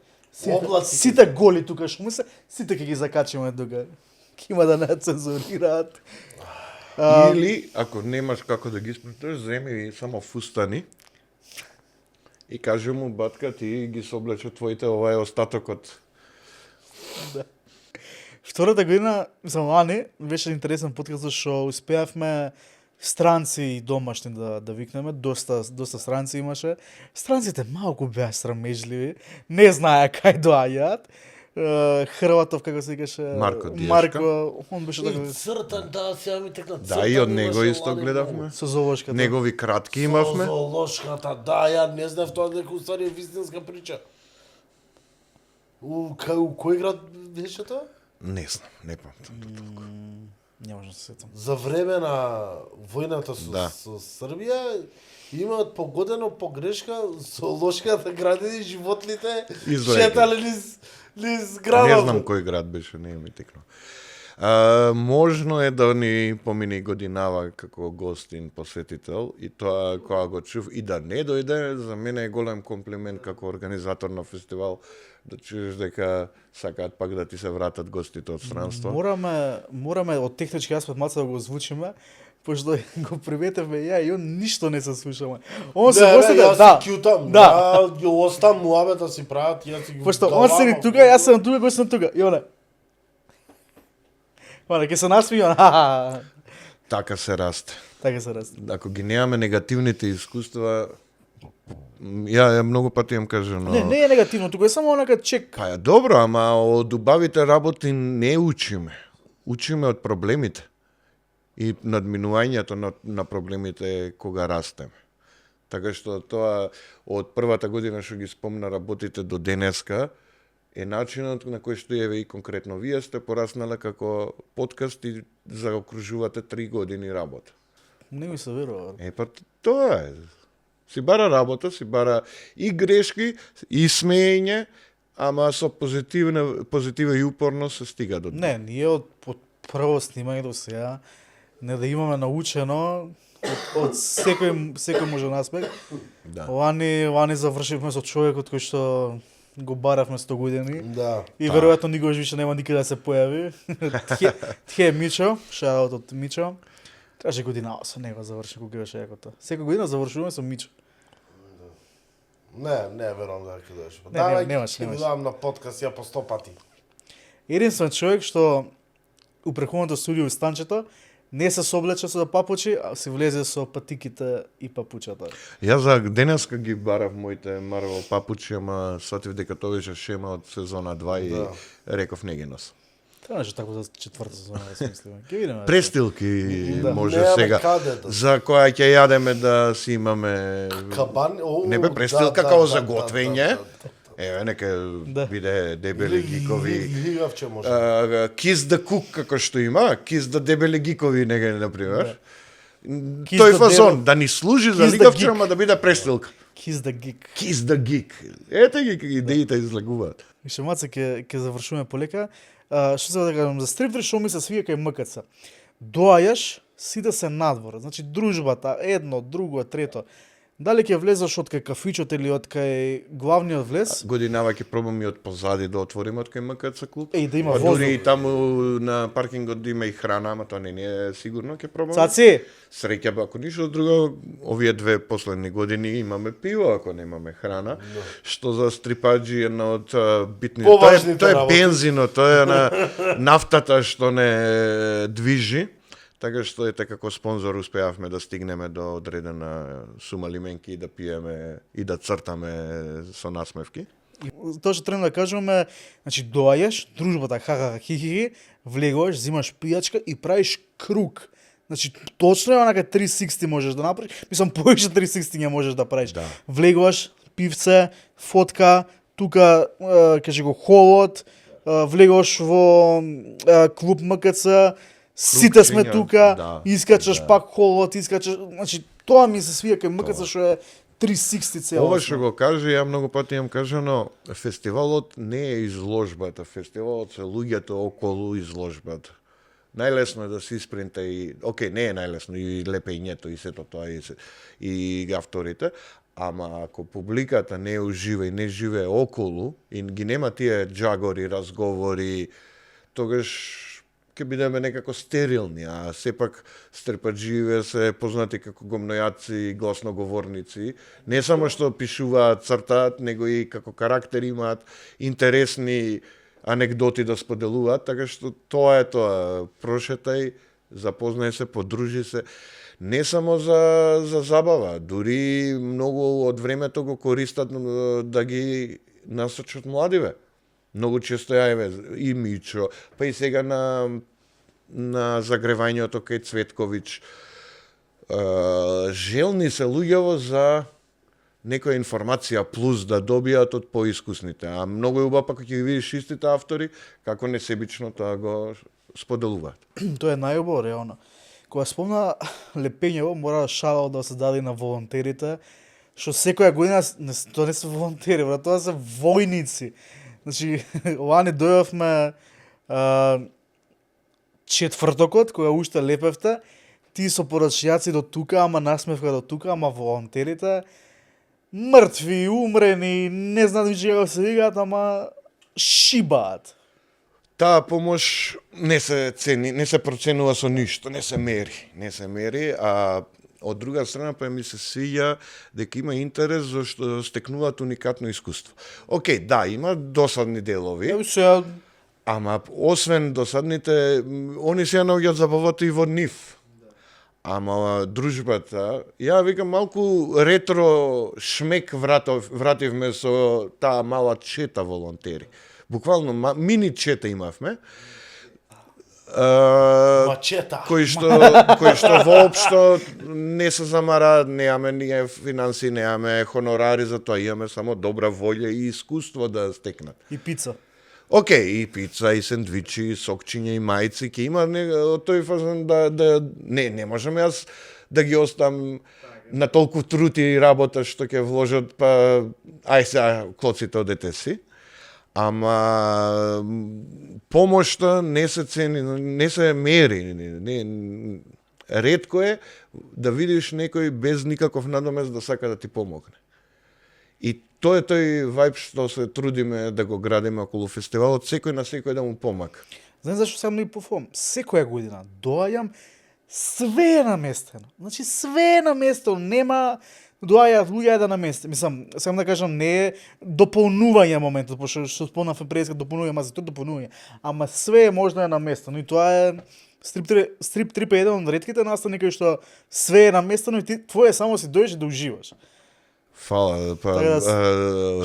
Облаците. Сите голи тука што му се, сите ќе ги закачиме тука. Ќе има да не цензурираат. Или, ако немаш како да ги спреташ, земи само фустани и кажи му, батка, ти ги соблече твоите, ова е остатокот. Втората година, мислам, Ани, беше интересен подкаст што успеавме странци и домашни да викнеме, доста странци имаше. Странците малку беа срамежливи, не знаеа кај доаѓаат. Хрватов, како се викаше, Марко Диешка. Марко, он беше И така цртан, да, сега ми текна цртан. Да, и од него имаше исто ладен гледавме. много. со золошката. Негови кратки имавме. Со зоолошката, да, ја не знав тоа дека уствари е вистинска прича. У кој град беше тоа? Не знам, не памтам. Не можам да се сетам. За време на војната Да. со Србија имаат погодено погрешка зоолошката градини животните Излегле. шетале низ Не градот. знам кој град беше, не ми текно. Можно е да ни помини годинава како гостин посетител и тоа кога го чув и да не дојде, за мене е голем комплимент како организатор на фестивал да чуеш дека сакаат пак да ти се вратат гостите од странство. Мораме од технички аспект маца да го озвучиме, пошто го приметевме ја и он ништо не се слушаме. Он се гостите, јас да. си кјутам, Да. да, ги оставам муабета си прават, јас си ги Пошто он седи тука, јас сум тука, кој сум тука. И оне. Оне, ќе се насмеја, он, ха-ха. Така се расте. Така се расте. Ако ги немаме негативните искуства, ја многу пати им кажам, но... Не е негативно, тука е само онака чек. Па е добро, ама од убавите работи не учиме. Учиме од проблемите. и надминувањето на проблемите кога растеме. Така што тоа од првата година што ги спомна работите до денеска е начинот на кој што еве и конкретно вие сте пораснале како подкаст и заокружувате 3 години работа. Не ми се верува. Па тоа е. Си бара работа, си бара и грешки, и смеење, ама со позитива и упорност се стига до Не, ние од прво снимање до сега не да имаме научено од секој може насмех. Да. Ова ни завршивме со човекот кој што го баравме 100 години. Да. И веројатно никогаш више нема никаде да се појави. Тхе Мичо, шаут од Мичо. Требаше година со него заврши кога беше јакото. Секоја година завршуваме со Мичо. Не верувам дека ќе дојдеш. Немаш. Ќе ви дадам на подкаст ја по 100 пати. Единствен човек што у претходното студио и станчето не се соблече со папучи, а се влезе со патиките и папучата. Јас за денеска ги барав моите Marvel папучи, ама сватив дека тоа беше шема од сезона 2 и реков не ги носам. Требаше така за четврта сезона да смислиме. Ќе видиме. Престилки може Нема сега. каде да. За која ќе јадеме да си имаме Кабан, не бе престилка као за готвење. Еве нека биде дебели гикови. Гигавче може. Kiss the cook како што има, Kiss the дебели гикови неге на пример. Kiss Тој the фазон devil- да ни служи за Kiss the лигавче, geek. ама да биде престилка. Kiss the geek. Kiss the geek. Ете ги идеите излагуваат. Више маца ќе завршуваме полека. Што се да кажам за стриптер, што ми се свија кај МКЦ. Доаѓаш, сите се надвор, значи дружбата, едно, друго, трето. Дали ќе влезеш од кај кафичот или од кај главниот влез? Годинава ќе пробам и од позади да отвориме од кај МКЦ клуб. Да има Па воздух. дури и таму на паркингот да има и храна, ама тоа не е сигурно, ќе пробаме. Цаци, Среќа, ако ништо друго, овие 2 последни години имаме пиво, ако немаме храна, што за стрипаджи е една од битните. Поважните Тоа е работи. бензинот, тоа е на нафтата што не движи. Така што ете како спонзор успеавме да стигнеме до одредена сума лименки и да пиеме и да цртаме со насмевки. тоа што требам да кажуваме, значи доаѓаш, дружбата ха хи, влегуваш, взимаш пијачка и правиш круг. Значи точно е онака 360 можеш да направиш. Мислам повеќе 360 не можеш да правиш. Да. Влегуваш, пивце, фотка, тука кажи го холод, влегуваш во клуб МКЦ, сите сме Крупчиња, тука, да, искачаш да. пак холод, искачаш, значи тоа ми се свија кај МКЦ што е 360 целосно. Ова што го кажа, ја многу пати имам кажано, фестивалот не е изложбата, фестивалот се луѓето околу изложбата. Најлесно е да се испринта и, не е најлесно, и лепењето и сето тоа и авторите, ама ако публиката не ужива и не живее околу и ги нема тие джагори, разговори, тогаш ќе бидеме некако стерилни, а сепак стрепадживе се познати како гомнојаци и гласноговорници, не само што пишуваат, цртаат, него и како карактери имаат интересни анегдоти да споделуваат, така што тоа е тоа, прошетај, запознај се, подружи се, не само за забава, дури многу од времето го користат да ги насочат младиве. Многу често јаеве и Мичо, па и сега на загревањето кај Цветковиќ. Желни се луѓево за некоја информација плюс да добијат од поискусните. А многу е убаво кога ќе ги видиш истите автори, како несебично тоа го споделуваат. Тоа е најубаво, реално. Кога спомна лепењево, мора шалот да се даде на волонтерите, што секоја година, тоа не се волонтери, брат, тоа се војници. Значи, лани дојавме четвртокот, кога уште лепевте, ти со порачјаци до тука, ама насмевка до тука, ама волонтерите мртви, умрени, не знаат више како се викаат, ама шибаат. Таа помош не се цени, не се проценува со ништо, не се мери, а од друга страна па ми се свиѓа дека има интерес зашто стекнуваат уникатно искуство. Да, има досадни делови, Ево сега, ама освен досадните, они се наоѓаат забавата и во нив. Ама дружбата, ја викам малку ретро шмек вративме со таа мала чета волонтери. Буквално мини чета имавме. Мачета. кои што воопшто не се замараат, немаме ние финанси, немаме хонорари за тоа, имаме само добра волја и искуство да стекнат. И пица. Океј, и пица, и сендвичи, и сокчиња, и мајци, ќе има тој фазон да не можам јас да ги оставам на толку труд и работа што ќе вложат, па ај сега клоците одете си. Ама помошта не се цени, не се мери. Ретко е да видиш некој без никаков надомест да сака да ти помогне. И тоа е тој вајб што се трудиме да го градиме околу фестивалот, секој на секој да му помага. Знаеш зашто сам и пофом? Секоја година доаѓам, све е наместено. Значи све е наместено, нема доаѓаат луѓе да намести. Мислам, сам да кажам, не е дополнување моментот, пошто што спомнав преска дополнување, ама за тоа дополнување. Ама све е можно е наместено и тоа е стрип трип е еден од ретките настани кои што све е наместено и ти твое само си дојдеш да уживаш. Фала, па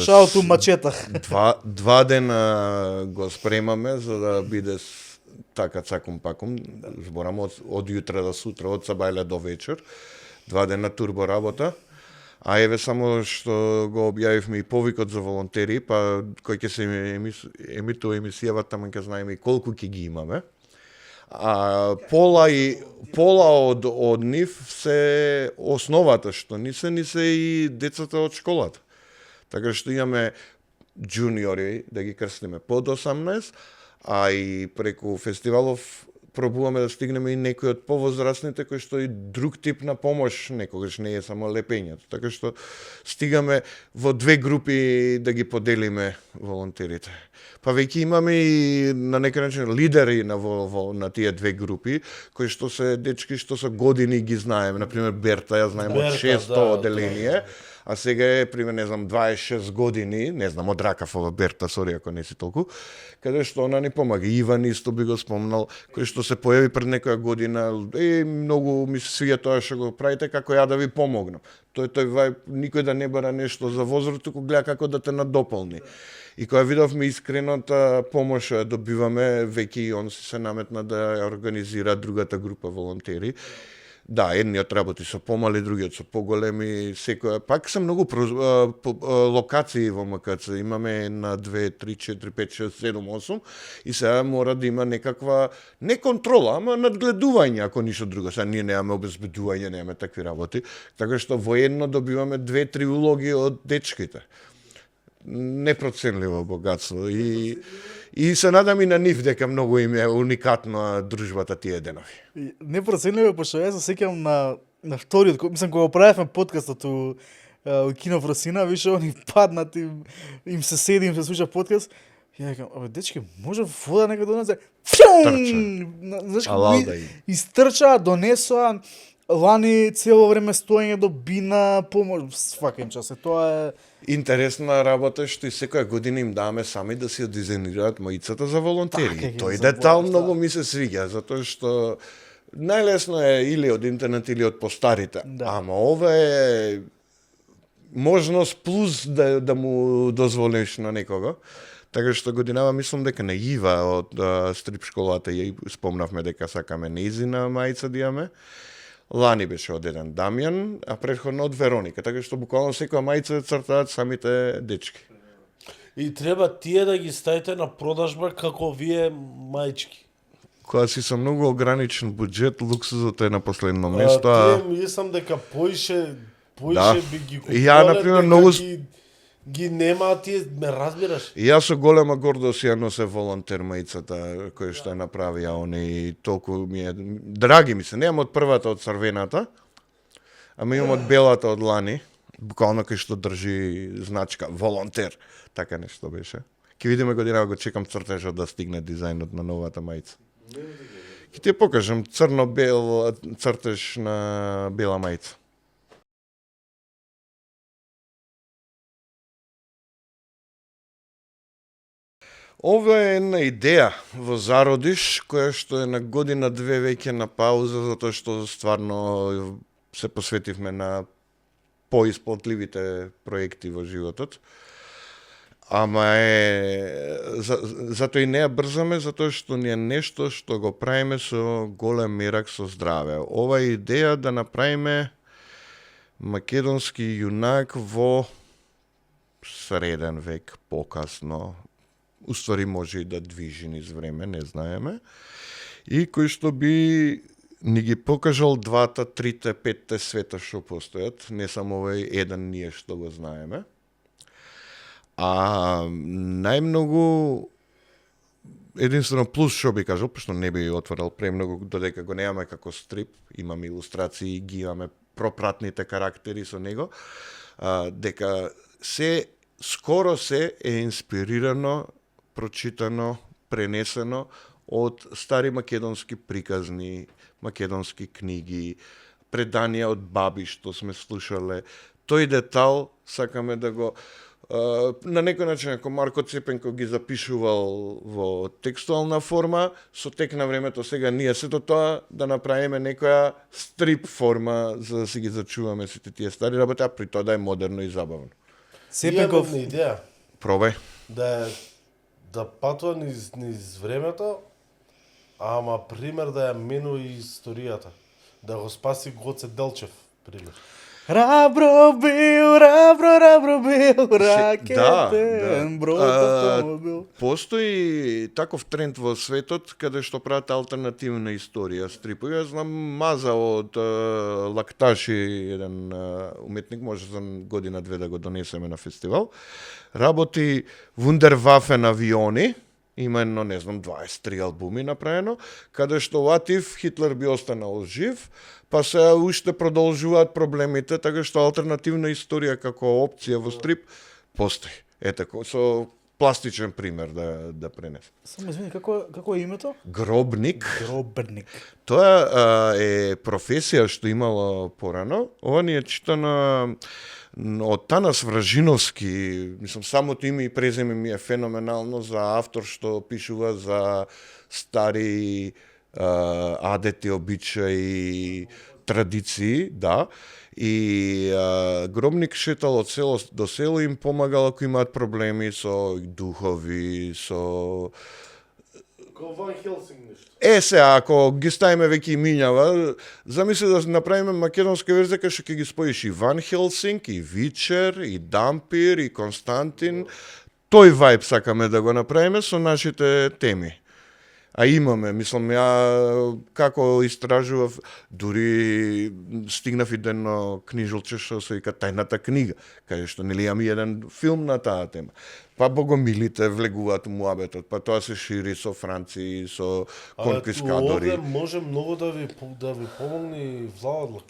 Шао ту мачета. два дена го спремаме за да биде така цакум пакум, зборам од јутре до сутра, од сабајле до вечер, 2 дена турбо работа. А еве само што го објавивме и повикот за волонтери, па кој ќе се емитува емисијава, таму ќе знаеме и колку ќе ги имаме. А пола од нив се основата што ни се и децата од школата. Така што имаме джуниори да ги крстиме под 18, а и преку фестивалов пробуваме да стигнеме и некои од повозрастните кои што и друг тип на помош некогаш не е само лепењето. Така што стигаме во 2 групи да ги поделиме волонтерите. Па веќе имаме и на некој начин лидери на тие 2 групи, кои што се дечки што со години ги знаеме. Например Берта, ја знаем од 600 одделение, а сега е, пример, не знам, 26 години, не знам, од Ракафова Берта, сори ако не си толку, каде што она ни помага. Иван исто би го спомнал, кој што се појави пред некоја година, многу ми се свија тоа што го правите, како ја да ви помогнам. Тој вајб, никој да не бара нешто за возраст, туку гледа како да те надополни. И кога видовме искрената помош ја добиваме, веќе и он се наметна да ја организира другата група волонтери. Да, едниот работи со помали, другиот со поголеми, секоја. Пак се многу локации во МКЦ. Имаме на 2, 3, 4, 5, 6, 7, 8 и сега мора да има некаква, не контрола, ама надгледување, ако ништо друго. Сега ние немаме обезбедување, немаме такви работи. Така што воедно добиваме 2-3 улоги од дечките. Непроценливо богатство. И се надам и на нив дека многу им е уникатна дружбата тие денови. Непроценливо, пошто јас се сеќам на вториот, мислам кога правевме подкастот у Кино Фросина, више они паднат им се седи, им се слуша подкаст. Ја викам, абе дечки, може вода нека донесе. Знаеш како истрчаа, донесоа, лани цело време стоење до бина, помош, свака им час. Тоа е интересна работа што и секоја година им даваме сами да си ја дизајнираат маицата за волонтери. Тој детал многу ми се свиѓа, затоа што најлесно е или од интернет или од постарите. Ама ова е можност плюс да му дозволиш на некого. Така што годинава мислам дека на Ива од стрип школата ја спомнавме дека сакаме нејзина мајца да имаме. Лани беше од еден Дамјан, а претходно од Вероника, така што буквално секоја мајца цртаат самите дечки. И треба тие да ги ставите на продажба како вие мајчки. Кога си со многу ограничен буџет, луксузот е на последно место. Тие мислам дека поише би ги купувале. Ја, например, многу ги нема, тие ме разбираш? И јас со голема гордост ја носе волонтер маицата која што ја направија они, толку ми е драги ми се. Немам од првата од црвената, ама имам од белата од лани, буквално кај што држи значка волонтер, така нешто беше. Ќе видиме година, го чекам цртежот да стигне дизајнот на новата маица. Ќе ти ја покажам црно-бел цртеж на бела маица. Ова е една идеја во зародиш, која што е на година-две веќе на пауза, затоа што стварно се посветивме на поисплатливите проекти во животот. Ама затоа и не ја брзаме, затоа што ни е нешто што го правиме со голем мерак со здраве. Ова е идеја да направиме македонски јунак во среден век, покасно, уствари може и да движи низ време, не знаеме, и кој што би ни ги покажал двата, трите, петте света што постојат, не само овој еден ние што го знаеме. А најмногу единствено плюс што би кажал, пошто не би отворил премногу, додека го немаме како стрип, имаме илустрации, ги имаме пропратните карактери со него, дека скоро се е инспирирано, прочитано, пренесено од стари македонски приказни, македонски книги, преданија од баби што сме слушале. Тој детал сакаме да го на некој начин, ако Марко Цепенко ги запишувал во текстуална форма, со тек на времето сега ние сето тоа да направиме некоја стрип форма за да си ги зачуваме сите тие стари работи, а при тоа да е модерно и забавно. Цепенков, Имам идеја Пробај. да патува низ времето, ама пример да ја менува и историјата. Да го спаси Гоце Делчев, пример. Рабро бил, ракетен брод автомобил. Постои таков тренд во светот каде што прават алтернативна историја стрипови. Јас знам Маза од Лакташи, еден уметник, може за година-две да го донесеме на фестивал. Работи Вундервафен авиони, има едно, не знам, 23 албуми направено, каде што Латив Хитлер би останал жив, па се уште продолжуваат проблемите, така што алтернативна историја како опција во стрип постои. Ете, со пластичен пример да пренесам. Само извини, како е името? Гробник. Гробник. Тоа е професија што имало порано. Ова ни е читано од Танас Вражиновски, мислам, самото име и презиме ми е феноменално за автор што пишува за стари адети, обичаи, традиции, да. И Гробник шетал од село до село, им помагал ако имаат проблеми со духови, со... Ко Ван Хелсинг нешто. Сега, ако ги ставиме веќе имињава, замисли да направиме македонска верзија кај што ќе ги споиш и Ван Хелсинг, и Вичер, и Дампир, и Константин. Тој вајб сакаме да го направиме со нашите теми. А имаме, мислам, ја како истражував, дури стигнав и до едно книжулче што се вика Тајната книга, каде што нели имам и еден филм на таа тема. Па богомилите влегуваат у муабетот, па тоа се шири со Франци, со конкискадори. Овде може многу да ви помогне Владлак.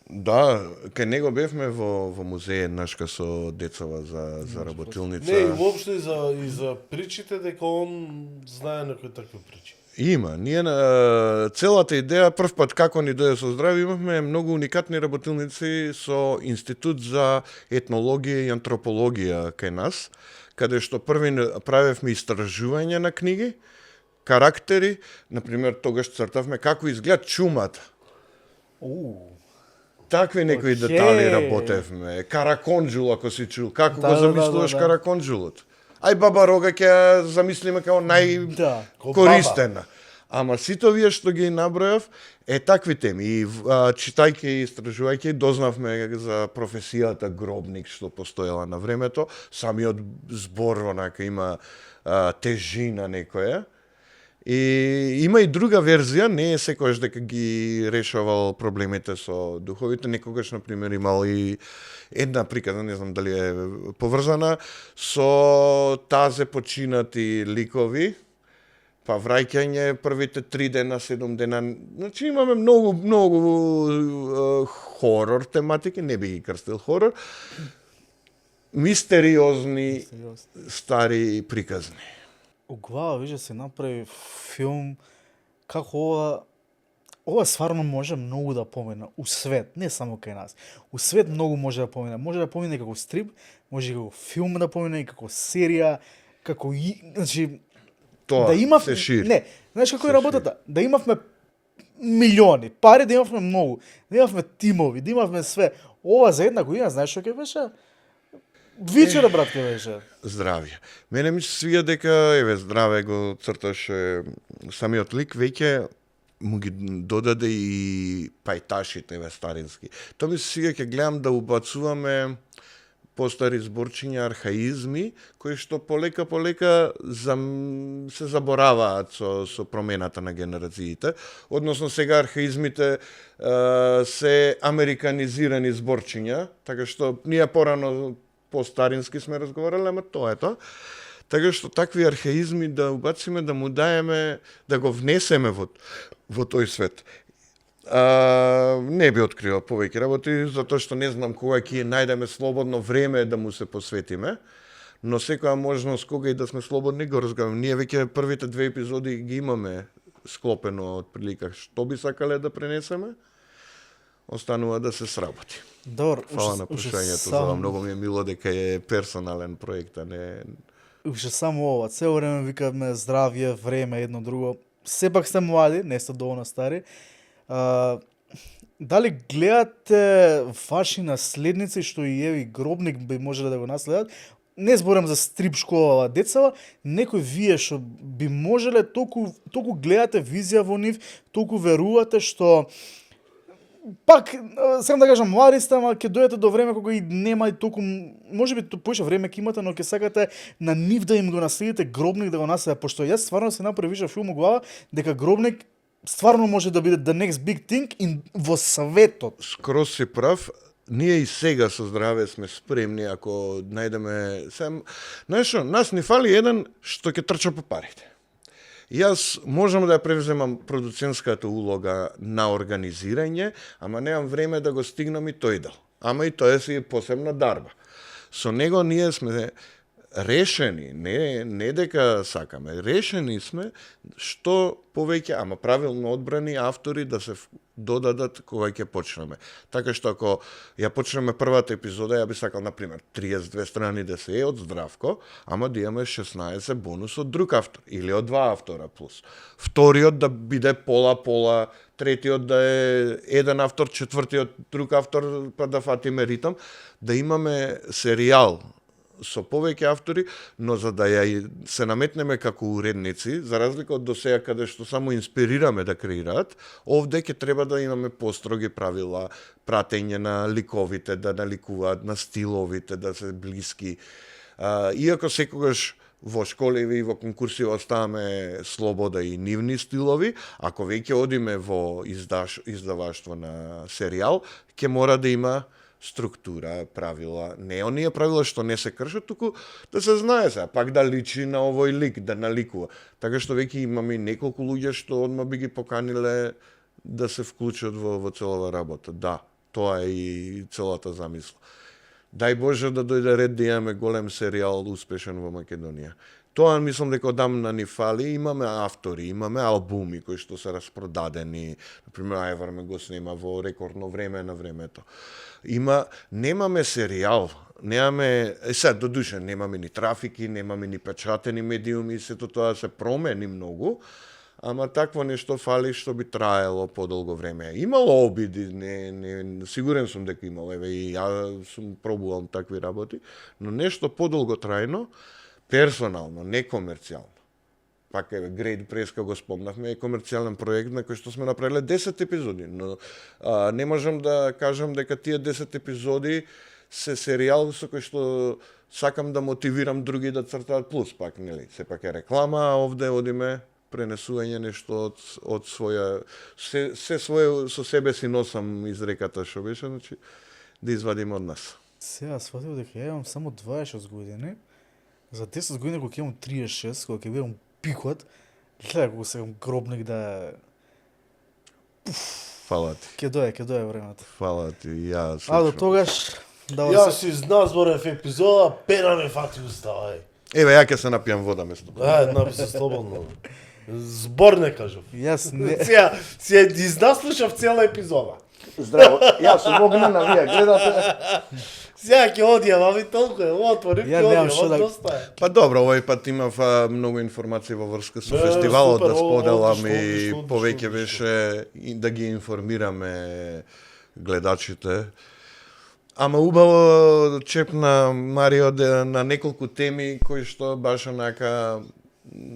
Да, кај него бевме во музеј еднашка со децава за работилница. Не, и воопшто и за причите дека он знае некои такви причи. Има. Ние на целата идеја, прв пат како ни дојде со здраве, имавме многу уникатни работилници со Институт за етнологија и антропологија кај нас, каде што први правевме истражување на книги, карактери, например, тогаш цртавме како изгледа чумата. Такви некои детали работевме. Караконџул, ако си чул. Како го замислуваш Караконџулот? Ај баба Рога ќе ја замислиме како најкористена. Ама сите овие што ги набројав е такви теми. И читајќи и истражувајќи дознавме за професијата Гробник што постоела на времето. Самиот збор онака има тежина некоја. И има и друга верзија, не е секогаш дека ги решавал проблемите со духовите, некогаш, например, имал и една приказна, не знам дали е поврзана, со тазе починати ликови, па враќање првите 3 дена, 7 дена. Значи имаме многу хорор тематики, не би ги крстил хорор, мистериозни стари приказни. У глава више се направи филм како ова стварно може многу да помине у свет, не само кај нас. У свет многу може да помине. Може да помине како стрип, може како филм да помине, како серија, како значи Тоа да се шири. Не, знаеш како е работата? Да имавме милиони, пари да имавме многу, да имавме тимови, да имавме све. Ова за една година, знаеш што ќе беше? Вечера, братке, беше. Здравје. Мене ми се свија дека, еве, здраве го црташе самиот лик, веќе му ги додаде и пајташите, еве, старински. Тоа ми се свија, ќе гледам да убацуваме постари зборчиња, архаизми, кои што полека се забораваат со промената на генерациите. Односно, сега архаизмите се американизирани зборчиња, така што ние порано по-старински сме разговарали, ама тоа е тоа. Така што такви архаизми да убациме, да му даеме, да го внесеме во тој свет. Не би открила повеќе работи, затоа што не знам кога ќе најдеме слободно време да му се посветиме, но секоја можност кога и да сме слободни го разгледаме. Ние веќе првите 2 епизоди ги имаме склопено од прилика што би сакале да пренесеме, останува да се сработи. Добро, Фала на прашањето, за многу ми е мило дека е персонален проект, а не... Уште само ова, цело време викаме здравје, време, едно друго. Сепак сте млади, не сте доволно стари. Дали гледате ваши наследници што и еви Гробник би можеле да го наследат? Не зборам за стрип школа децава, некој вие што би можеле толку гледате визија во нив, толку верувате што пак, сакам да кажам, млади сте, ама ќе дојдете до време кога и нема и толку, можеби поише време ќе имате, но ќе сакате на нив да им го наследите Гробник да го наследат, пошто јас стварно се направи више филм во глава дека Гробник стварно може да биде the next big thing во светот. Скроз си прав. Ние и сега со здраве сме спремни ако најдеме... Знаеш што, нас ни фали еден што ќе трча по парите. Јас можам да ја превземам продуцентската улога на организирање, ама немам време да го стигнам и тој дел. Ама и тоа е си посебна дарба. Со него ние сме решени, не дека сакаме, решени сме што повеќе, ама правилно одбрани автори да се додадат кога ќе почнеме. Така што ако ја почнеме првата епизода, ја би сакал, например, 32 страни да се е од Здравко, ама да имаме 16 бонус од друг автор, или од 2 автора плюс. Вториот да биде пола-пола, третиот да е еден автор, четвртиот друг автор, па да фатиме ритам, да имаме серијал со повеќе автори, но за да ја се наметнеме како уредници, за разлика од досега каде што само инспирираме да креираат, овде ќе треба да имаме построги правила, пратење на ликовите, да наликуваат на стиловите, да се блиски. Иако секогаш во школиви и во конкурси оставаме слобода и нивни стилови, ако веќе одиме во издаваштво на серијал, ќе мора да има структура, правила, не оние правила што не се кршат, туку да се знае сега, пак да личи на овој лик, да наликува. Така што веќе имаме и неколку луѓе што одма би ги поканиле да се вклучат во целава работа. Да, тоа е и целата замисла. Дај Боже да дојде ред да имаме голем серијал успешен во Македонија. Тоа мислам дека одамна ни фали, имаме автори, имаме албуми кои што се распродадени, например Ајвар ме го снима во рекордно време на времето. Немаме серијал, немаме, сега додуше немаме ни трафики, немаме ни печатени медиуми, сето тоа се промени многу, ама такво нешто фали што би траело подолго време. Имало обиди, сигурен сум дека имало, еве и ја сум пробувал такви работи, но нешто подолго трајно, персонално, не комерцијално. Пак е Great Press, го спомнавме, е комерцијален проект на кој што сме направиле 10 епизоди, но не можам да кажам дека тие 10 епизоди се серијал со кој што сакам да мотивирам други да цртаат плюс, пак, нели, сепак е реклама, а овде одиме пренесување нешто од своја, се свое со себе си носам изреката што беше, значи, да извадиме од нас. Сега сватив дека ја имам само 26 години, за 10 години кога ќе имам 36, кога ќе бидам пикот, гледа кога се Гробник да... Фала ти. Ќе дое времето. Фала ти, ја слушам. А до тогаш... Јас си зназборев епизода, пена ме фати устава, Еве, ја ќе се напијам вода место. напи се слободно. Збор не кажав. Јас не... Сега, си изнаслушав цела епизода. Здраво, јас сум огнена, вие гледате. Сега ќе одијам, ами толку е, отворим, Ја ќе немам одијам, што да- доста е. Па добро, овој пат имав многу информации во врска со Не, фестивалот, супер, да споделам одлично, и одлично, повеќе одлично. беше и да ги информираме гледачите. Ама убаво чепна Марио на неколку теми кои што баш онака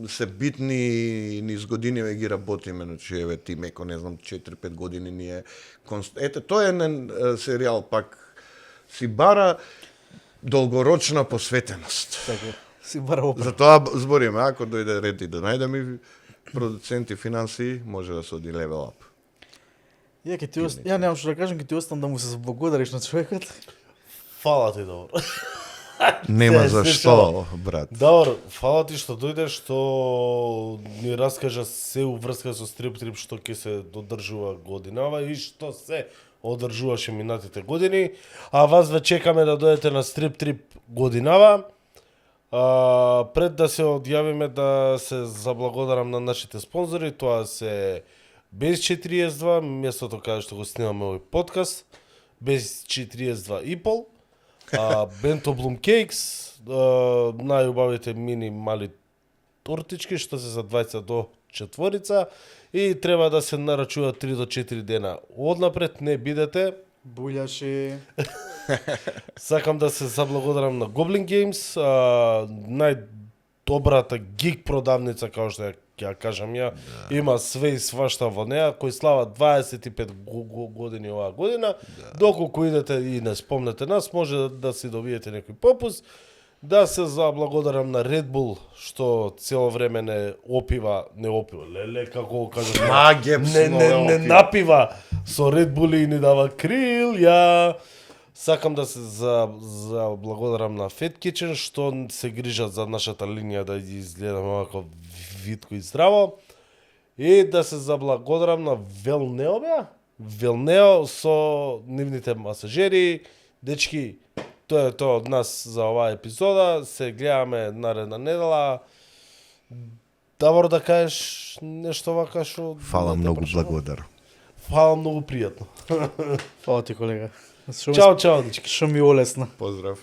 се битни низ години ги работиме, значи еве ти меко не знам 4-5 години ние ете тоа е еден серијал пак си бара долгорочна посветеност. Така, си бара опа. За тоа збориме, ако дојде ред и да најдеме продуценти финанси, може да се оди level up. Ја немам што да кажам, ќе ти оставам да му се благодариш на човекот. Фала ти, добро. Нема Се, за се што, брат. Добро, фала ти што дојде, што ни раскажа се уврска со стрип-трип што ќе се одржува годинава и што се одржуваше минатите години. А вас ве чекаме да дојдете на стрип-трип годинава. Пред да се одјавиме да се заблагодарам на нашите спонзори, тоа се Без 42, местото каде што го снимаме овој подкаст, Без 42 и пол, Бенто Блум Кейкс, најубавите мини мали тортички што се за 20 до 4 и треба да се нарачува 3 до 4 дена. Однапред не бидете. Буљаши. Сакам да се заблагодарам на Goblin Games, најдобрата гиг продавница, како што ја кажам ја, има све и свашта во неа, кој слава 25 години оваа година. Доколку идете и не спомнете нас, може да си добиете некој попуст. Да се заблагодарам на Red Bull, што цело време не опива, леле, како го кажам, не напива со Red Bull и ни дава крилја. Сакам да се заблагодарам на Fat Kitchen, што се грижат за нашата линија да изгледаме овако витко и здраво. И да се заблагодарам на Велнео со нивните масажери. Дечки, тоа е тоа од нас за оваа епизода. Се гледаме наредна недела. Давор, да кажеш нешто вака што... Фала многу благодар. Фала многу пријатно. Фала ти, колега. Чао, дечки. Што ми олесна. Поздрав.